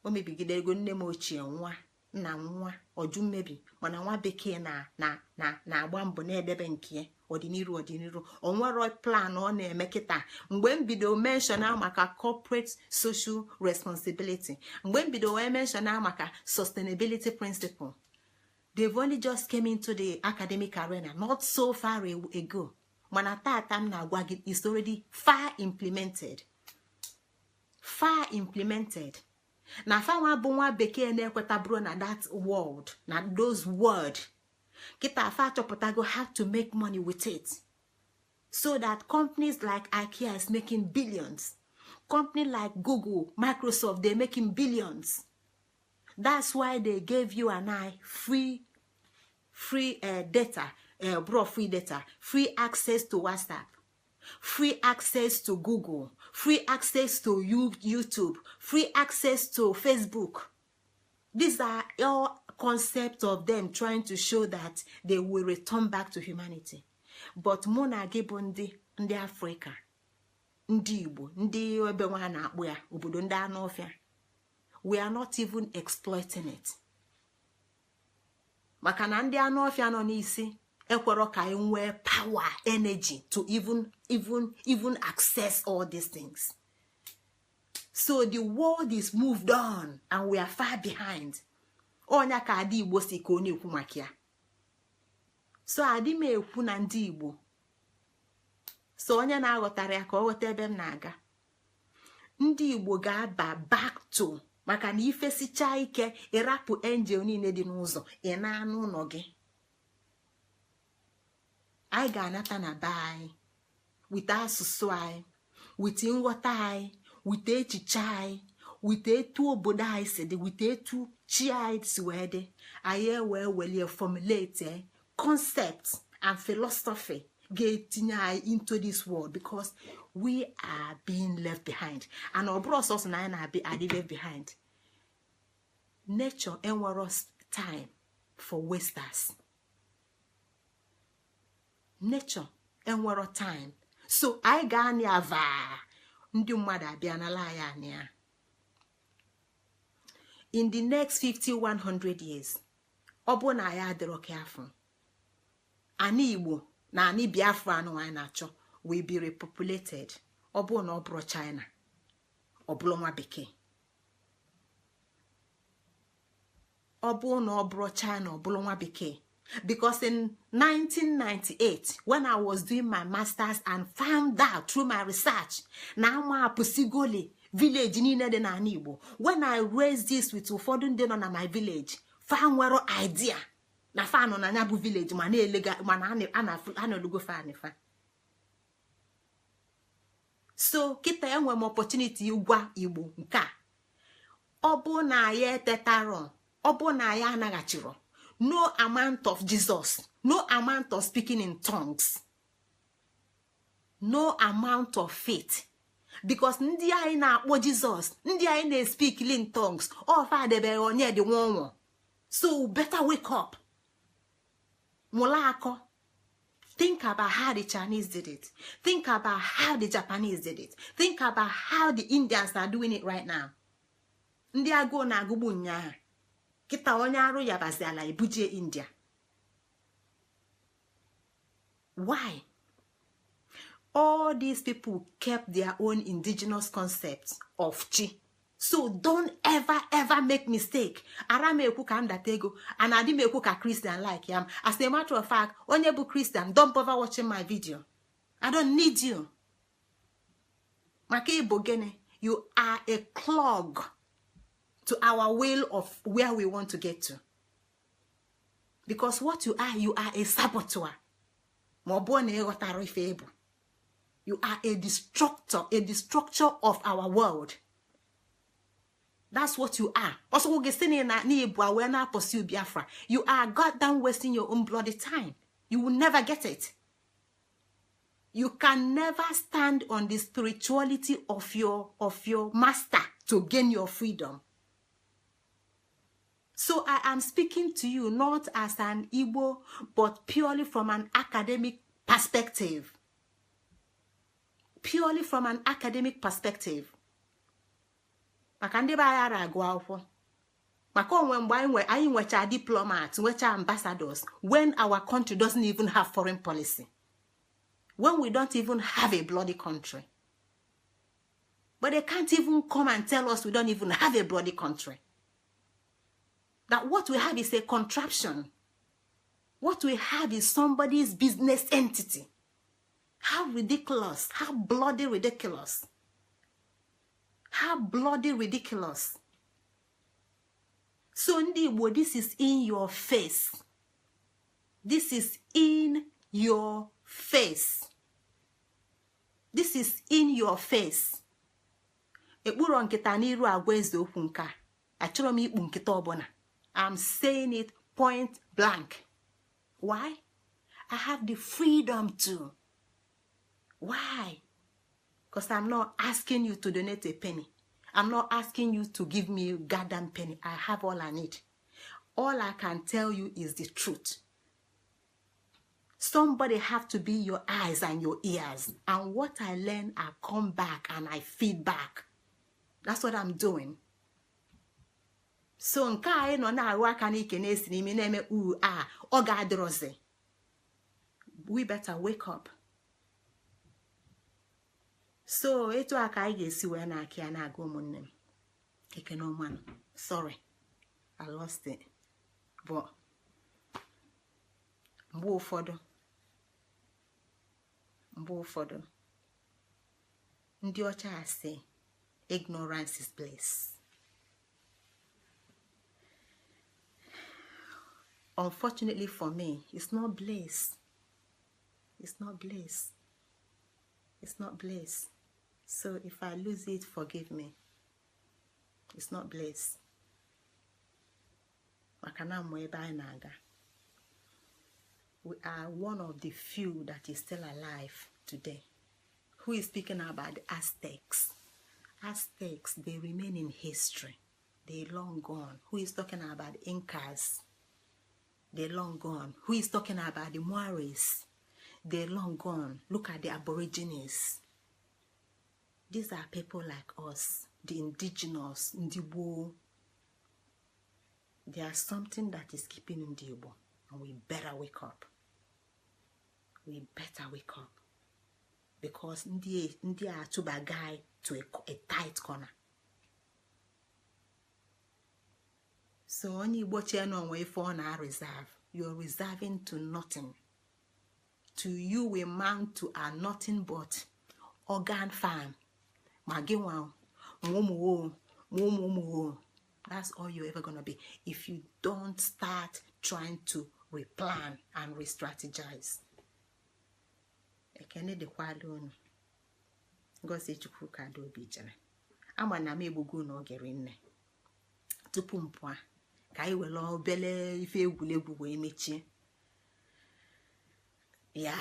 O mebigide ego nne m ochie, nwa nna m, nwa ọjụ mmebi. Mana nwa bekee na na na na-agba mbọ na-edebe nke ọdịnihu. Ọdịnihu onwero plan ọ na-eme kịta. Mgbe m bido mention maka corporate social responsibility, mgbe m bido wee mention maka sustainability principle, they've only just came into the academic arena not so far ago. Mana tata m na-agwa gị, is already far implemented, far implemented. Na fanwa bụ nwa bekee na-ekweta bụrụ na that world, na those word kịta, afa achọpụtago how to make money with it, so that companies like IKEA is making billions, company like Google, Microsoft, they're making billions. That's why they gave you and I free data, bro, free data, free access to WhatsApp, free access to Google, free access to YouTube, free access to Facebook. These are all concepts of them trying to show that they will return back to humanity. But mụ na gị bụ ndị Afrịka, ndị Igbo, ndị ebe nwa na-akpụ ya obodo ndị anụ ọfịa, we are not even exploiting it. Maka na ndị anụ ọfịa nọ n'isi ekwerọ ka anyị nwee power, energy to even access all these things. So the world is moved on and we are far behind. Ọnya ka ada Igbo si ka ọ na-ekwu maka ya. So adị m ekwu na ndị Igbo, so onye na-aghọtara ya ka ọ ghọta ebe m na-aga. Ndị Igbo ga-aba back to, maka na ifesichaa ike, ịrapụ angel niile dị n'ụzọ, ị na-anụ ụlọ gị. Anyị ga-anata na be anyị wite asụsụ anyị, wite nghọta anyị, wite echiche anyị, wite etu obodo anyị si dị, wite etu chi anyị si wee dị. Anyị ewee welie formulate concept and philosophy ga-etinye anyị into this world, because we are being left behind. And ọ bụrụ ọsọsọ na anyị na-abịa adị left behind, nature enwero time for wasters. Nature enwero time. So anyị ga-anị ava ndị mmadụ abịa nala anyị anị ya. In the next 50, 100 years, ọ bụ na ya adịrọ careful, ani Igbo na ani Biafra anụ anyị na-achọ will be repopulated. Ọ bụ na ọ bụrụ China, ọ bụrụ nwa bekee. Ọ bụ na ọ bụrụ China, ọ bụrụ nwa bekee. Because in 1998, when I was doing my masters and found out through my research na ama apụsigoli village niile dị n'ala Igbo, when I raised this with ụfọdụ ndị nọ na my village, fa nwere idea na fa nọ na ya bụ village, ma na-elega mana a na-elugo fa fa. So kịta enwe m opportunity ịgwa Igbo nke a: ọ bụ na ya etetarọ, ọ bụ na ya anaghachiro, no amount of Jesus, no amount of speaking in tongues, no amount of faith, because ndị anyị na-akpọ Jizọs, ndị anyị na-speak in tongues, ọfa adebere onye dị nwa. So better wake up, mụla akọ. Think about how the Chinese did it. Think about how the Japanese did it. Think about how the Indians are doing it right now. Ndị agụụ na-agụgbu ụnyaahụ, kịta onye arụ yabazi ala ebuje India. Why? All these people kept their own indigenous concept of chi. So don't ever ever make mistake. Ara m ekwu ka m data ego, and adị m ekwu ka Christian like ya. As a matter of fact, onye bụ Christian, don't bother watching my video. I don't need you. Maka ịbụ gịnị? You are a clog to our will of where we want to get to, because what you are, you are a saboteur. Ma ọ bụrụ na ịghọtara ife ịbụ, you are a destructor, a destructor of our world. That's what you are. Ọsọkwu gị si na n'ịbụ wee na-pursue Biafra, you are goddamn wasting your own bloody time. You will never get it. You can never stand on the spirituality of your master to gain your freedom. So I am speaking to you not as an Igbo, but purely from an academic perspective, purely from an academic perspective, maka ndị be anyị ara agụ akwụkwọ, maka onwe mgbe anyị nwechaa diplomats, nwechaa ambassadors, when our country doesn't even have foreign policy, when we don't even have a bloody country. But they can't even come and tell us we don't even have a bloody country, that what we have is a contraption, what we have is somebody's business entity. How ridiculous! How bloody ridiculous! How bloody ridiculous! So ndị Igbo, this is in your face. This is in your face. This is in your face. Ekpuro nkịta n'iru agwa eze okwu nke a. Achọrọ m ikpu nkịta ọbụla. I'm saying it point blank. Why? I have the freedom to. Why? Because I'm not asking you to donate a penny. I'm not asking you to give me a goddamn penny. I have all I need. All I can tell you is the truth. Somebody have to be your eyes and your ears. And what I learn, I come back and I feed back. That's what I'm doing. So nke a anyị nọ na-arụ aka n'ike na-esi n'ime na-eme uru a ọ ga-adịrọzi. We better wake up. So etu a ka anyị ga-esi wee na-akị ya na-aga. Ụmụnne m, ekene ọmanụ. Sorry, I lost it, but mgbe ụfọdụ ndị ọcha asị ignorance is bliss. Unfortunately for me, it's not bliss. It's not bliss. It's not bliss. So if I lose it, forgive me. It's not bliss, maka na mmụ ebe anyị na-aga. We are one of the few that is still alive today. Who is speaking about the Aztecs? Aztecs, they remain in history. They long gone. Who is talking about the Incas? They long gone. Who is talking about the Maoris? They long gone. Look at the Aborigines. These are people like us, the indigenous, ndị gboo. There's something that is keeping ndị Igbo, and we better wake up. We better wake up, because ndị a atụbaga anyị to a tight corner. So onye Igbo chee na onwe ife ọ na-reserve, you're reserving to nothing. To you we mount to a nothing but organ farm. Ma gị nwa, ma ụmụ wo, ma ụmụ ụmụ wo. That's all you're ever gonna be if you don't start trying to replan and re-strategize. Ekene dịkwala unu. Ngozi Chukwuka Adaobi jere. Ama na m egbugo unu oge rinne. Tupu m pụọ, ka anyị were obele ife egwuregwu wee mechie. Ya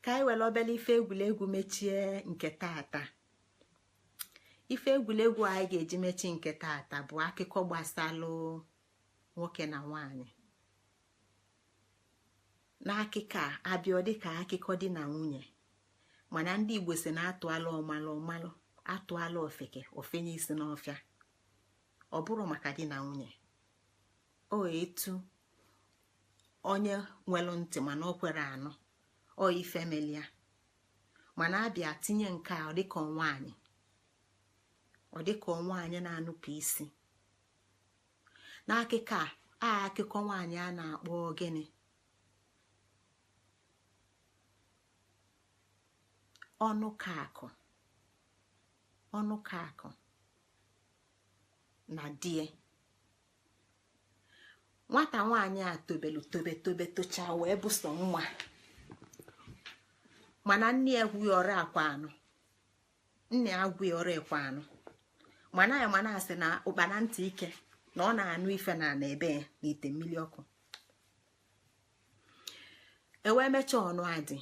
ka anyị were obele ife egwuregwu mechie nke tata. Ife egwuregwu anyị ga-eji mechi nke tata bụ akụkọ gbasalụ nwoke na nwaanyị. N'akụkọ a abịa dịka akụkọ di na nwunye, mana ndị Igbo si na atụala ọmalụ ọmalụ, atụala ofeke ofenye isi n'ọfịa. Ọ bụrụ maka di na nwunye, o etu onye nwere ntị mana o kwere anụ, ọ ife melia. Mana abịa tinye nke a, ọ dịka nwaanyị, ọ dịka nwaanyị na-anụpụ isi. N'akụkọ a, akụkọ nwaanyị a na-akpọ gịnị? Ọnụkakụ. Ọnụkakụ na die. Nwata nwaanyị a tobelu tobe tobe tochaa wee bụso nwa, mana nne ya gwughị ọrụ akwa anụ, nne ya gwughị ọrụ ekwe anụ, mana ya mana asị na ụkpana ntị ike na ọ na-anụ ife na ana ebe n'ite mmiri ọkụ. E wee mechaa ọnụ adị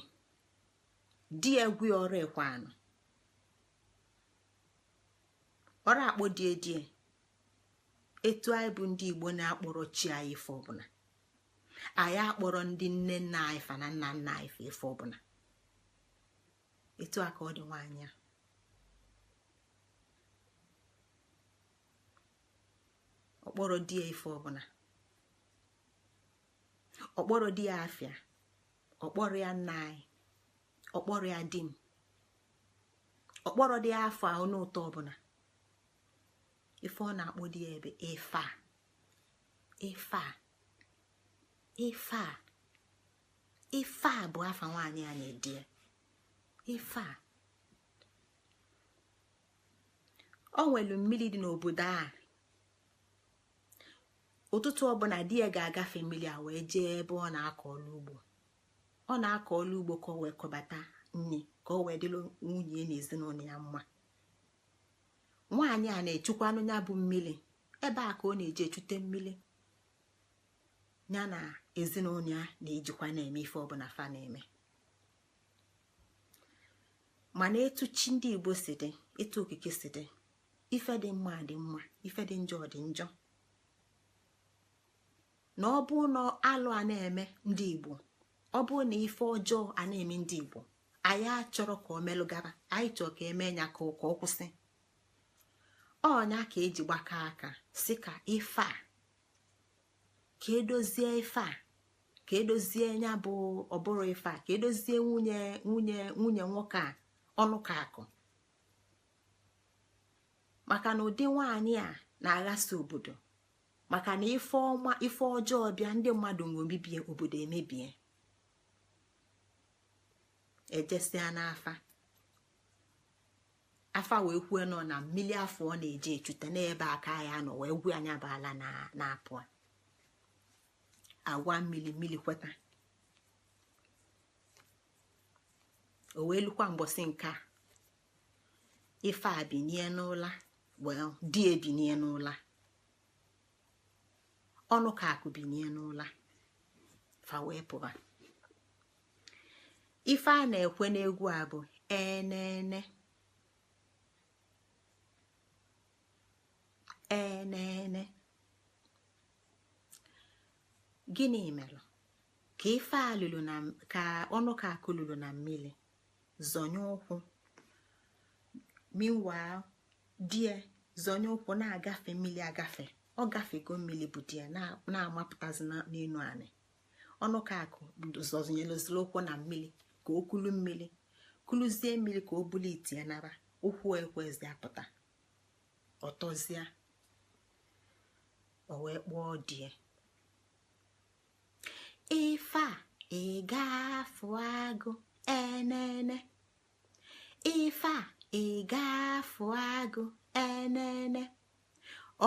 di ya gwughị ọrụ ekwe anụ, ọrụ akpọ die die. Etu anyị bụ ndị Igbo na-akpọrọ chi anyị ife ọbụla, anyị akpọrọ ndị nne nna anyị fa na nna nna anyị fa ife ọbụla. Etu a ka ọ dị nwaanyị a. Ọkpọrọ di ya ife ọbụla, ọkpọrọ di ya afịa, ọkpọrọ ya nna anyị, ọkpọrọ ya di m, ọkpọrọ di ya afọ ahụ n'ụtọ ọbụla. Ife ọ na-akpọ di ya ebe ife a, ife a, ife a, ife a bụ afa nwaanyị a na-edi ya. Ife a. O nwelu mmiri dị n'obodo a. Ụtụtụ ọbụla di ya ga-agafe mmiri a wee jee ebe ọ na-akọ ọlụ ugbo. Ọ na-akọ ọlụ ugbo ka ọ wee kọbata nri, ka ọ wee dịrị nwunye na ezinụlọ ya mma. Nwaanyị a na-echukwanụ ya bụ mmiri, ebe a ka ọ na-eji echute mmiri ya na ezinụlọ ya na-ejikwa na-eme ife ọbụla fa na-eme. Mana etu chi ndị Igbo si dị, etu okike si dị, ife dị mma dị mma, ife dị njọ dị njọ. Na ọ bụ na alụ a na-eme ndị Igbo, ọ bụ na ife ọjọọ a na-eme ndị Igbo, anyị achọrọ ka o melụgara, anyị chọrọ ka eme ya ka ọ kwụsị. Ọnya ka eji gbakọ aka si ka ife a, ka edozie ife a, ka edozie ya bụ ọbụrụ ife a, ka edozie nwunye nwunye nwunye nwoke a Ọnụkakụ. Maka na ụdị nwaanyị a na-aghasa obodo, maka na ife ọma ife ọjọọ bịa ndị mmadụ ṅomibie obodo emebie. Ejesịa n'afa, afa wee kwue nọ na mmiri afọ ọ na-eji echute n'ebe aka ya nọ wee gwu anya bụ ala na-apụ agwa mmiri, mmiri kweta. O wee lukwa mgbọsị nke a, ife a binie n'ụla, well di ebinie n'ụla, Ọnụkakụ binie n'ụla, fa wee pụba. Ife a na-ekwe n'egwu a bụ enene enene. Gịnị mere? Ka ife a lulu na ka ọnụ ka akụ lulu na mmiri zọnye ụkwụ. Meanwhile, die zọnye ụkwụ na-agafe mmiri agafe. Ọ gafego mmiri bụ die na-amapụtazi n'elu anị. Ọnụ ka akụ zọnyelụziri ụkwụ na mmiri ka o kulu mmiri, kuluzie mmiri ka o buli ite ya nara. Ụkwụ ekwezi apụta, ọtọzie. O wee kpọọ die: "Ife a, ị ga-afụ agụ enene. Ife a, ị ga-afụ agụ enene.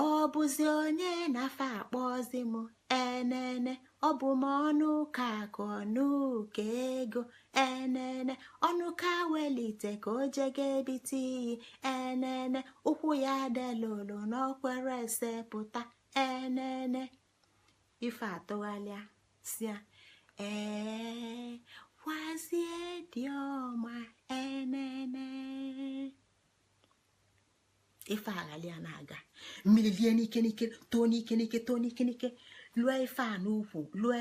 Ọ bụzi onye na-afa akpọzi m enene? Ọ bụ m ọnụ ka akụ, ọnụ ka ego enene. Ọnụ ka welite ka o jega ebite iyi enene. Ụkwụ ya delolo n'okwere esepụta enene." Ife atụgharịa sia: "Ee, kwazie dị ọma enene." Ife aghalịa na-aga mmiri lie n'ike n'ike, too n'ike n'ike, too n'ike n'ike, lụọ ife a n'ukwu, lụọ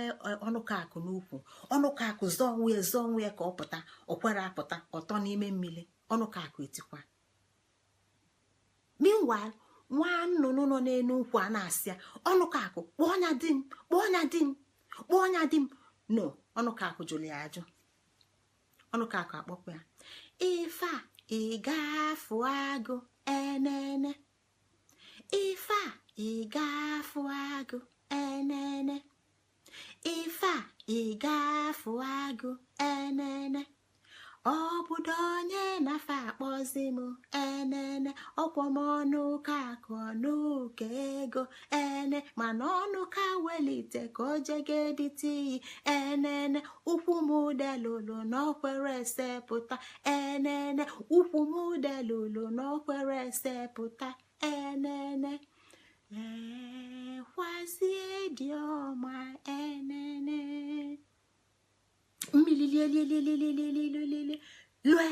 ọnụkọ akụ n'ukwu. Ọnụkọ akụ zọọ onwe ya, zọọ onwe ya ka ọ pụta, ọ kwere apụta, ọtọ n'ime mmiri. Ọnụkọ akụ etikwa. Meanwhile, nwa nnụnụ nọ n'elu nkwụ a na-asị ya: "Ọnụkọ akụ, kpọọ ọnya di m, kpọọ ọnya di m, kpọọ ọnya di m." No, ọnụkọ akụ jụrụ ya ajụ. Ọnụkọ akụ akpọkwa ya: "Ife a, ị ga-afụ agụ enene. Ife a, ị ga-afụ agụ enene. Ife a, ị ga-afụ agụ enene. Ọ bụdo onye na-afa akpọzi m enene? Ọkwọ m ọnụ ka akụ, ọnụ ka ego ene, mana ọnụ ka welite ka o jega ebite iyi enene. Ụkwụ m delulu n'okwere esepụta enene. Ụkwụ m delulu n'okwere esepụta enene. Ee, kwazie dị ọma enene." Mmiri lielielielielielielieli lue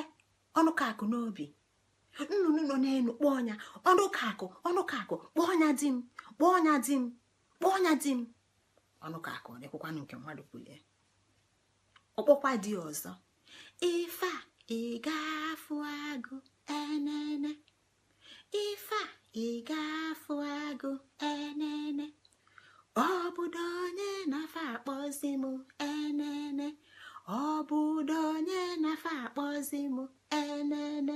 ọnụka akụ n'obi. Nnụnụ nọ n'elu kpọọ ọnya: "Ọnụka akụ, ọnụka akụ, kpọọ ọnya di m, kpọọ ọnya di m, kpọọ ọnya di m." Ọnụka akụ ọ na-ekwekwanụ nke mmadụ kwulie. Ọkpọkwa di ọzọ: "Ife a, ị ga-afụ agụ enene. Ife a, ị ga-afụ agụ enene. Ọ bụdo onye na-afa akpọzi m enene? Ọ bụdo onye na-afa akpọzi m enene?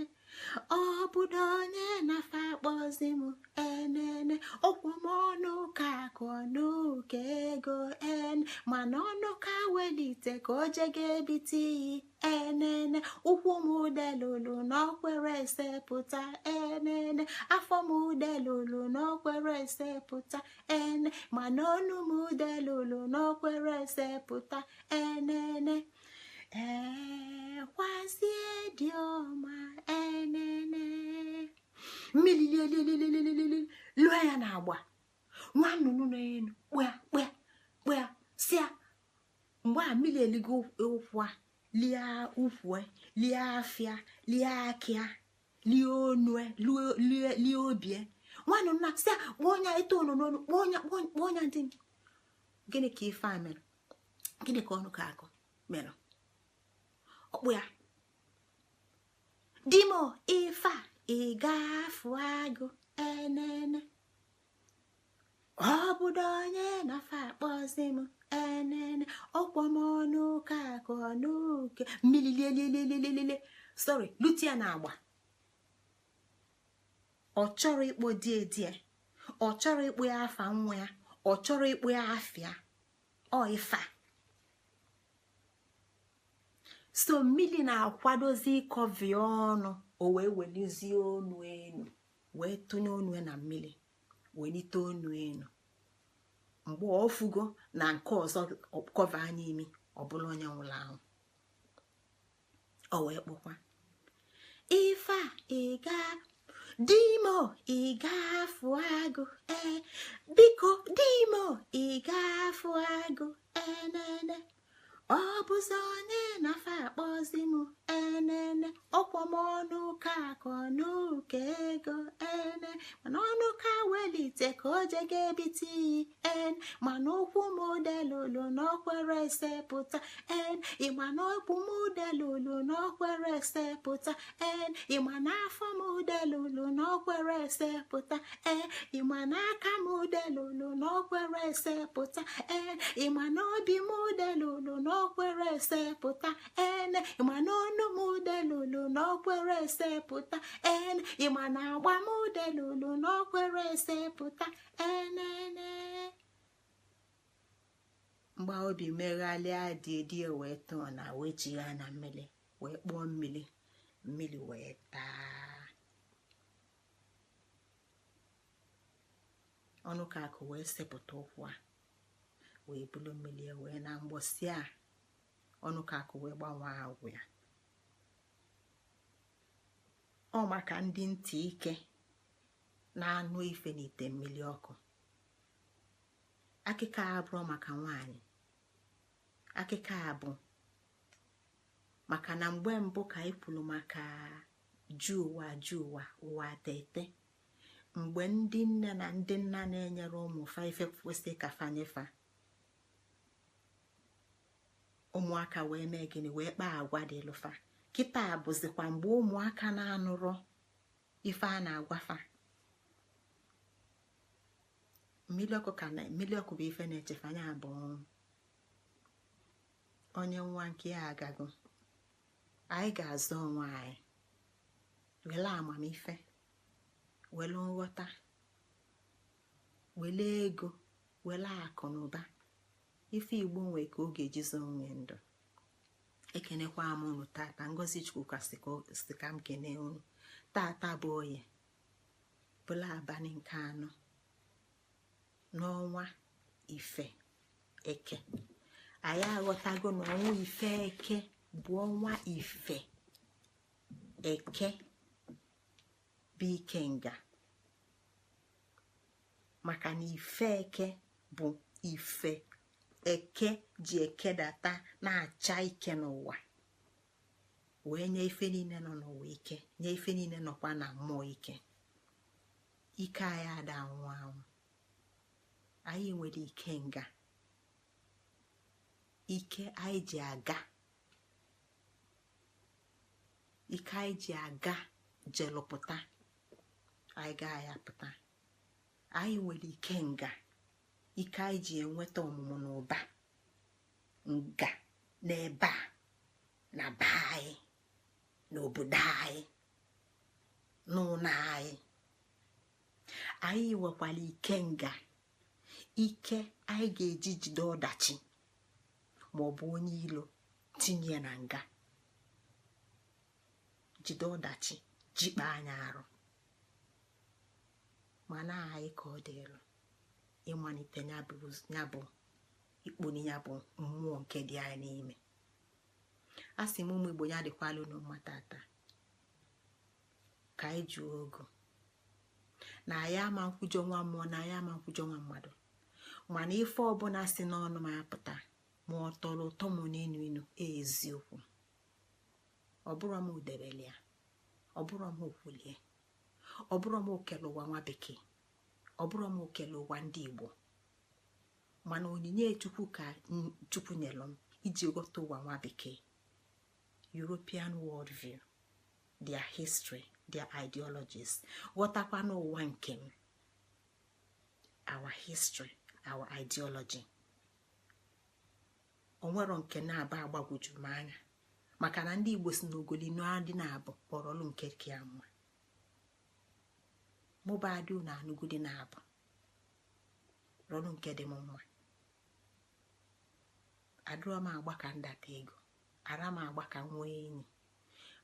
Ọ bụdo onye na-afa akpọzi m enene? Okwu m ọnụ ka akụ, ọnụ ka ego en, mana ọnụ ka welite ka o jega ebite iyi enene. Ụkwụ m delulu n'okwere esepụta enene. Afọ m delulu n'okwere esepụta ene, mana ọnụ m delulu n'okwere esepụta enene. Ee, kwazie dị ọma enene." Mmiri lielielielielieli lụọ ya na agba. Nwa nnụnụ n'elu kpụa kpụa kpụa sịa. Mgbe a mmiri eligo ụkwụ a, lie ukwu, lie afịa, lie akịa, lie onu, lie obie. Nwa nnụnụ na sịa: "Kpọọ ọnya eto onu n'onu, kpọọ ọnya, kpọọ ọnya dị m." Gịnị ka ife a mere? Gịnị ka ọnụ ka akụ mere? Ọkpụ ya: "Dimo, ife a, ị ga-afụ agụ enene. Ọ bụdo onye na-afa akpọzi m enene? Ọkwọ m ọnụ ka akụ, ọnụ ke mmiri lielielielielile." Sorry, lutia na agba. Ọ chọrọ ịkpọ die die, ọ chọrọ ịkpọ ya afa nwa ya, ọ chọrọ ịkpọ ya afịa ọ ife a. So mmiri na-akwadozi ịkọvi ọnụ, o wee welizie onu enu, wee tụnye onu na mmiri, welite onu enu. Mgbe ọ fugo na nke ọzọ kọva anya imi, ọ bụla onye nwụrụ anwụ. O wee kpọkwa: "Ife a, ị ga dimo, ị ga-afụ agụ. Ee, biko dimo, ị ga-afụ agụ enene. Ọ bụzi onye na-afa akpọzi m enene? Ọkwọ m ọnụ ka akụ, ọnụ ka ego ene, mana ọnụ ka welite ka o jega ebite iyi. En mana okwu m delulu na okwere esepụta. En ịma na okwu m delulu na okwere esepụta. En ịma na afọ m delulu na okwere esepụta. Ee, ịma na aka m delulu na okwere esepụta. Ee, ịma na obi m delulu na okwere esepụta. Ee, ịma na onu m delulu na okwere esepụta. Ee, ịma na agba m delulu na okwere esepụta. Enene mgba obi meghalịa dị dị wee tọọ na wee chigha na mmiri wee kpọọ mmiri, mmiri wee taa. Ọnụ ka akụ wee sepụta ụkwụ a wee bulu mmiri wee na mgbọsị a ọnụ ka akụ wee gbanwee agwụ ya. Ọ maka ndị ntị ike na-anụ ife n'ite mmiri ọkụ. Akịka abụrụ maka nwaanyị, akịka bụ maka na mgbe mbụ ka anyị kwuru maka ju ụwa ju ụwa ụwa tete, mgbe ndị nne na ndị nna na-enyere ụmụ fa ife kwesị ka fanyefa, ụmụaka wee mee gịnị? Wee kpaa agwa dị lụfa. Kịta bụzikwa mgbe ụmụaka na-anụrọ ife a na-agwafa. Mmiri ọkụ ka na mmiri ọkụ bụ ife na-echefe anya abụọ. Onye nwa nke ya agago, anyị ga-azọ onwe anyị wele amamife, wele nghọta, wele ego, wele akụ na ụba. Ife Igbo nwee ka ọ ga-ejizo onwe ndụ. Ekenekwa m unu tata. Ngozi Chukwuka si ka m kene unu tata bụ oye bụla abalị nke anọ n'ọnwa ife eke. Anyị aghọtago na ọnwa ife eke bụ ọnwa ife eke bụ ikenga, maka na ife eke bụ ife eke ji ekedata na-acha ike n'ụwa wee nye ife niile nọ n'ụwa ike, nye ife niile nọkwa na mmụọ ike. Ike anyị ada anwụ anwụ. Anyị nwere ike nga, ike anyị ji aga, ike anyị ji aga jelụpụta, anyị gaa ya pụta. Anyị nwere ike nga, ike anyị ji enweta ọmụmụ na ụba nga n'ebe a na be anyị, n'obodo anyị, n'ụlọ anyị. Anyị nwekwara ike nga, ike anyị ga-eji jide ọdachi ma ọ bụ onye ilo tinye na nga, jide ọdachi jikpa anyị arụ. Mana anyị ka ọ dịlụ ịmalite ya bụ ikponi ya bụ mmụọ nke dị anyị n'ime. A sị m ụmụ Igbo ya dịkwala unu mma tata. Ka anyị jụọ ogo na anyị ama nkwujọ nwa mmụọ na anyị ama nkwujọ nwa mmadụ, mana ife ọbụla si n'ọnụ m apụta ma ọ tọrọ ụtọ m n'inu inu eziokwu. Ọ bụrụ m debele ya, ọ bụrụ m okwulie, ọ bụrụ m okele ụwa nwa bekee, ọ bụrụ m okele ụwa ndị Igbo, mana onyinye Chukwu ka Chukwu nyere m iji ghọta ụwa nwa bekee, European worldview, their history, their ideologies, ghọtakwa n'ụwa nke m, our history, our ideology. Onwero nke na-aba agbagwoju m anya, maka na ndị Igbo si n'ogoli adị na-abụ kpọrọlụ nke ka mma. Mụbadị na anụgodi na-abụ rọlụ nke dị m mma. Adịrọ m agba ka ndata ego, ara m agba ka nwee enyi,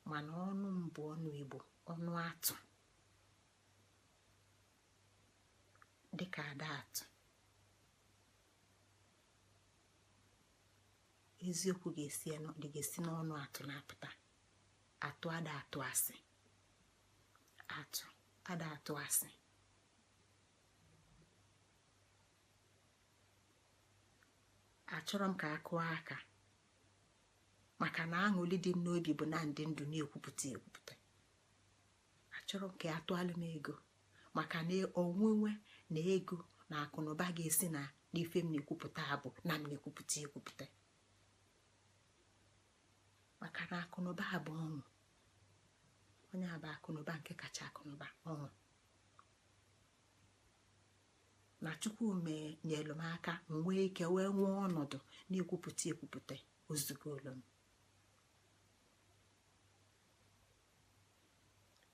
mana ọnụ m bụ ọnụ Igbo, ọnụ atụ dịka ada atụ. Eziokwu ga-esi n'ọnụ atụ na-apụta. Atụ ada atụ asị, atụ ada atụ asị. Achọrọ m ka a kụọ aka, maka na aṅụli dị m n'obi bụ na ndị ndụ na-ekwupụta ekwupụta. Achọrọ m ka a tụalụ m ego, maka na onwunwe na ego na akụnụba ga-esi na n'ife m na-ekwupụta bụ na m na-ekwupụta ekwupụta, maka na akụnụba bụ ọṅụ. Onye a bụ akụnụba nke kacha akụnụba ọṅụ. Na Chukwu mee nyelu m aka m nwee ike wee nwee ọnọdụ na-ekwupụta ekwupụta ozugbo m.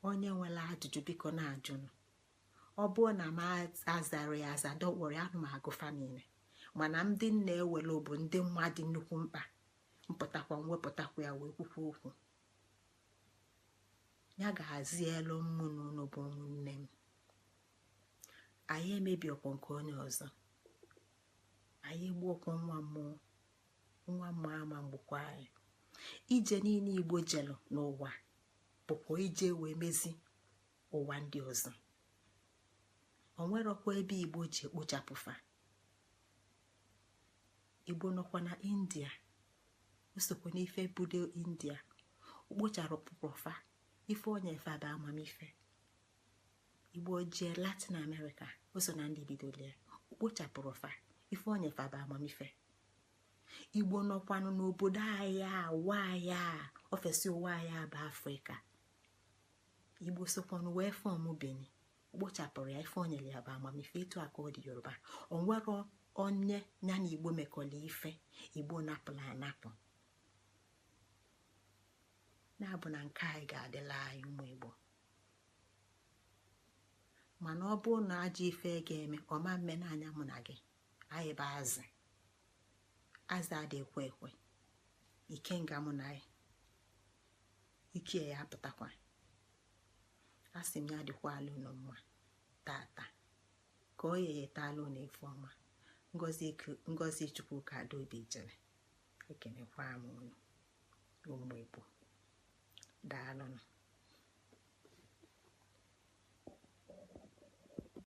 Onye nwere ajụjụ biko na-ajụnụ. Ọ bụrụ na m azara ya aza, dọkpọrọ anụ m agụfa niile, mana ndị nna ewere bụ ndị mma dị nnukwu mkpa, mpụtakwa mwepụtakwa ya wee kwukwa okwu. Ya ga-azi elu mmụ na unu bụ ụmụnne m. Anyị emebi ọkwọ nke onye ọzọ, anyị egbuokwa nwa mmụọ, nwa mmụọ ama mgbukwa anyị. Ije niile Igbo jelụ n'ụwa bụkwa ije wee mezi ụwa ndị ọzọ. O nwerọkwa ebe Igbo ji ekpochapụfa. Igbo nọkwa na India, osokwa n'ife budo India kpochapụrụfa ife onye fa bụ amamife. Igbo jee Latin America, o so na ndị bidolie kpochapụrụ fa ife onye fa bụ amamife. Igbo nọkwanụ n'obodo anyị ụwa anyị ofesi ụwa anyị bụ Afrịka. Igbo sokwanụ wee fọm Benin, kpochapụrụ ya ife onyere ya bụ amamife. Etu aka ọ dị Yoruba, onwero onye ya na Igbo mekọrọ ife Igbo napụrụ anapụ. Na-abụ na nke anyị ga-adịla anyị ụmụ Igbo. Mana ọ bụrụ na ajọ ife ga-eme ọma mme n'anya mụ na gị, anyị bụ azụ, azụ adị ekwe ekwe ikenga mụ na anyị ike ya apụtakwa. Asị m ya dịkwala unu mma tata, ka o yeyetala unu ife ọma. Ngozi Chukwu ka Adaobi jere. Ekenekwa m unu ụmụ Igbo, daalụnụ.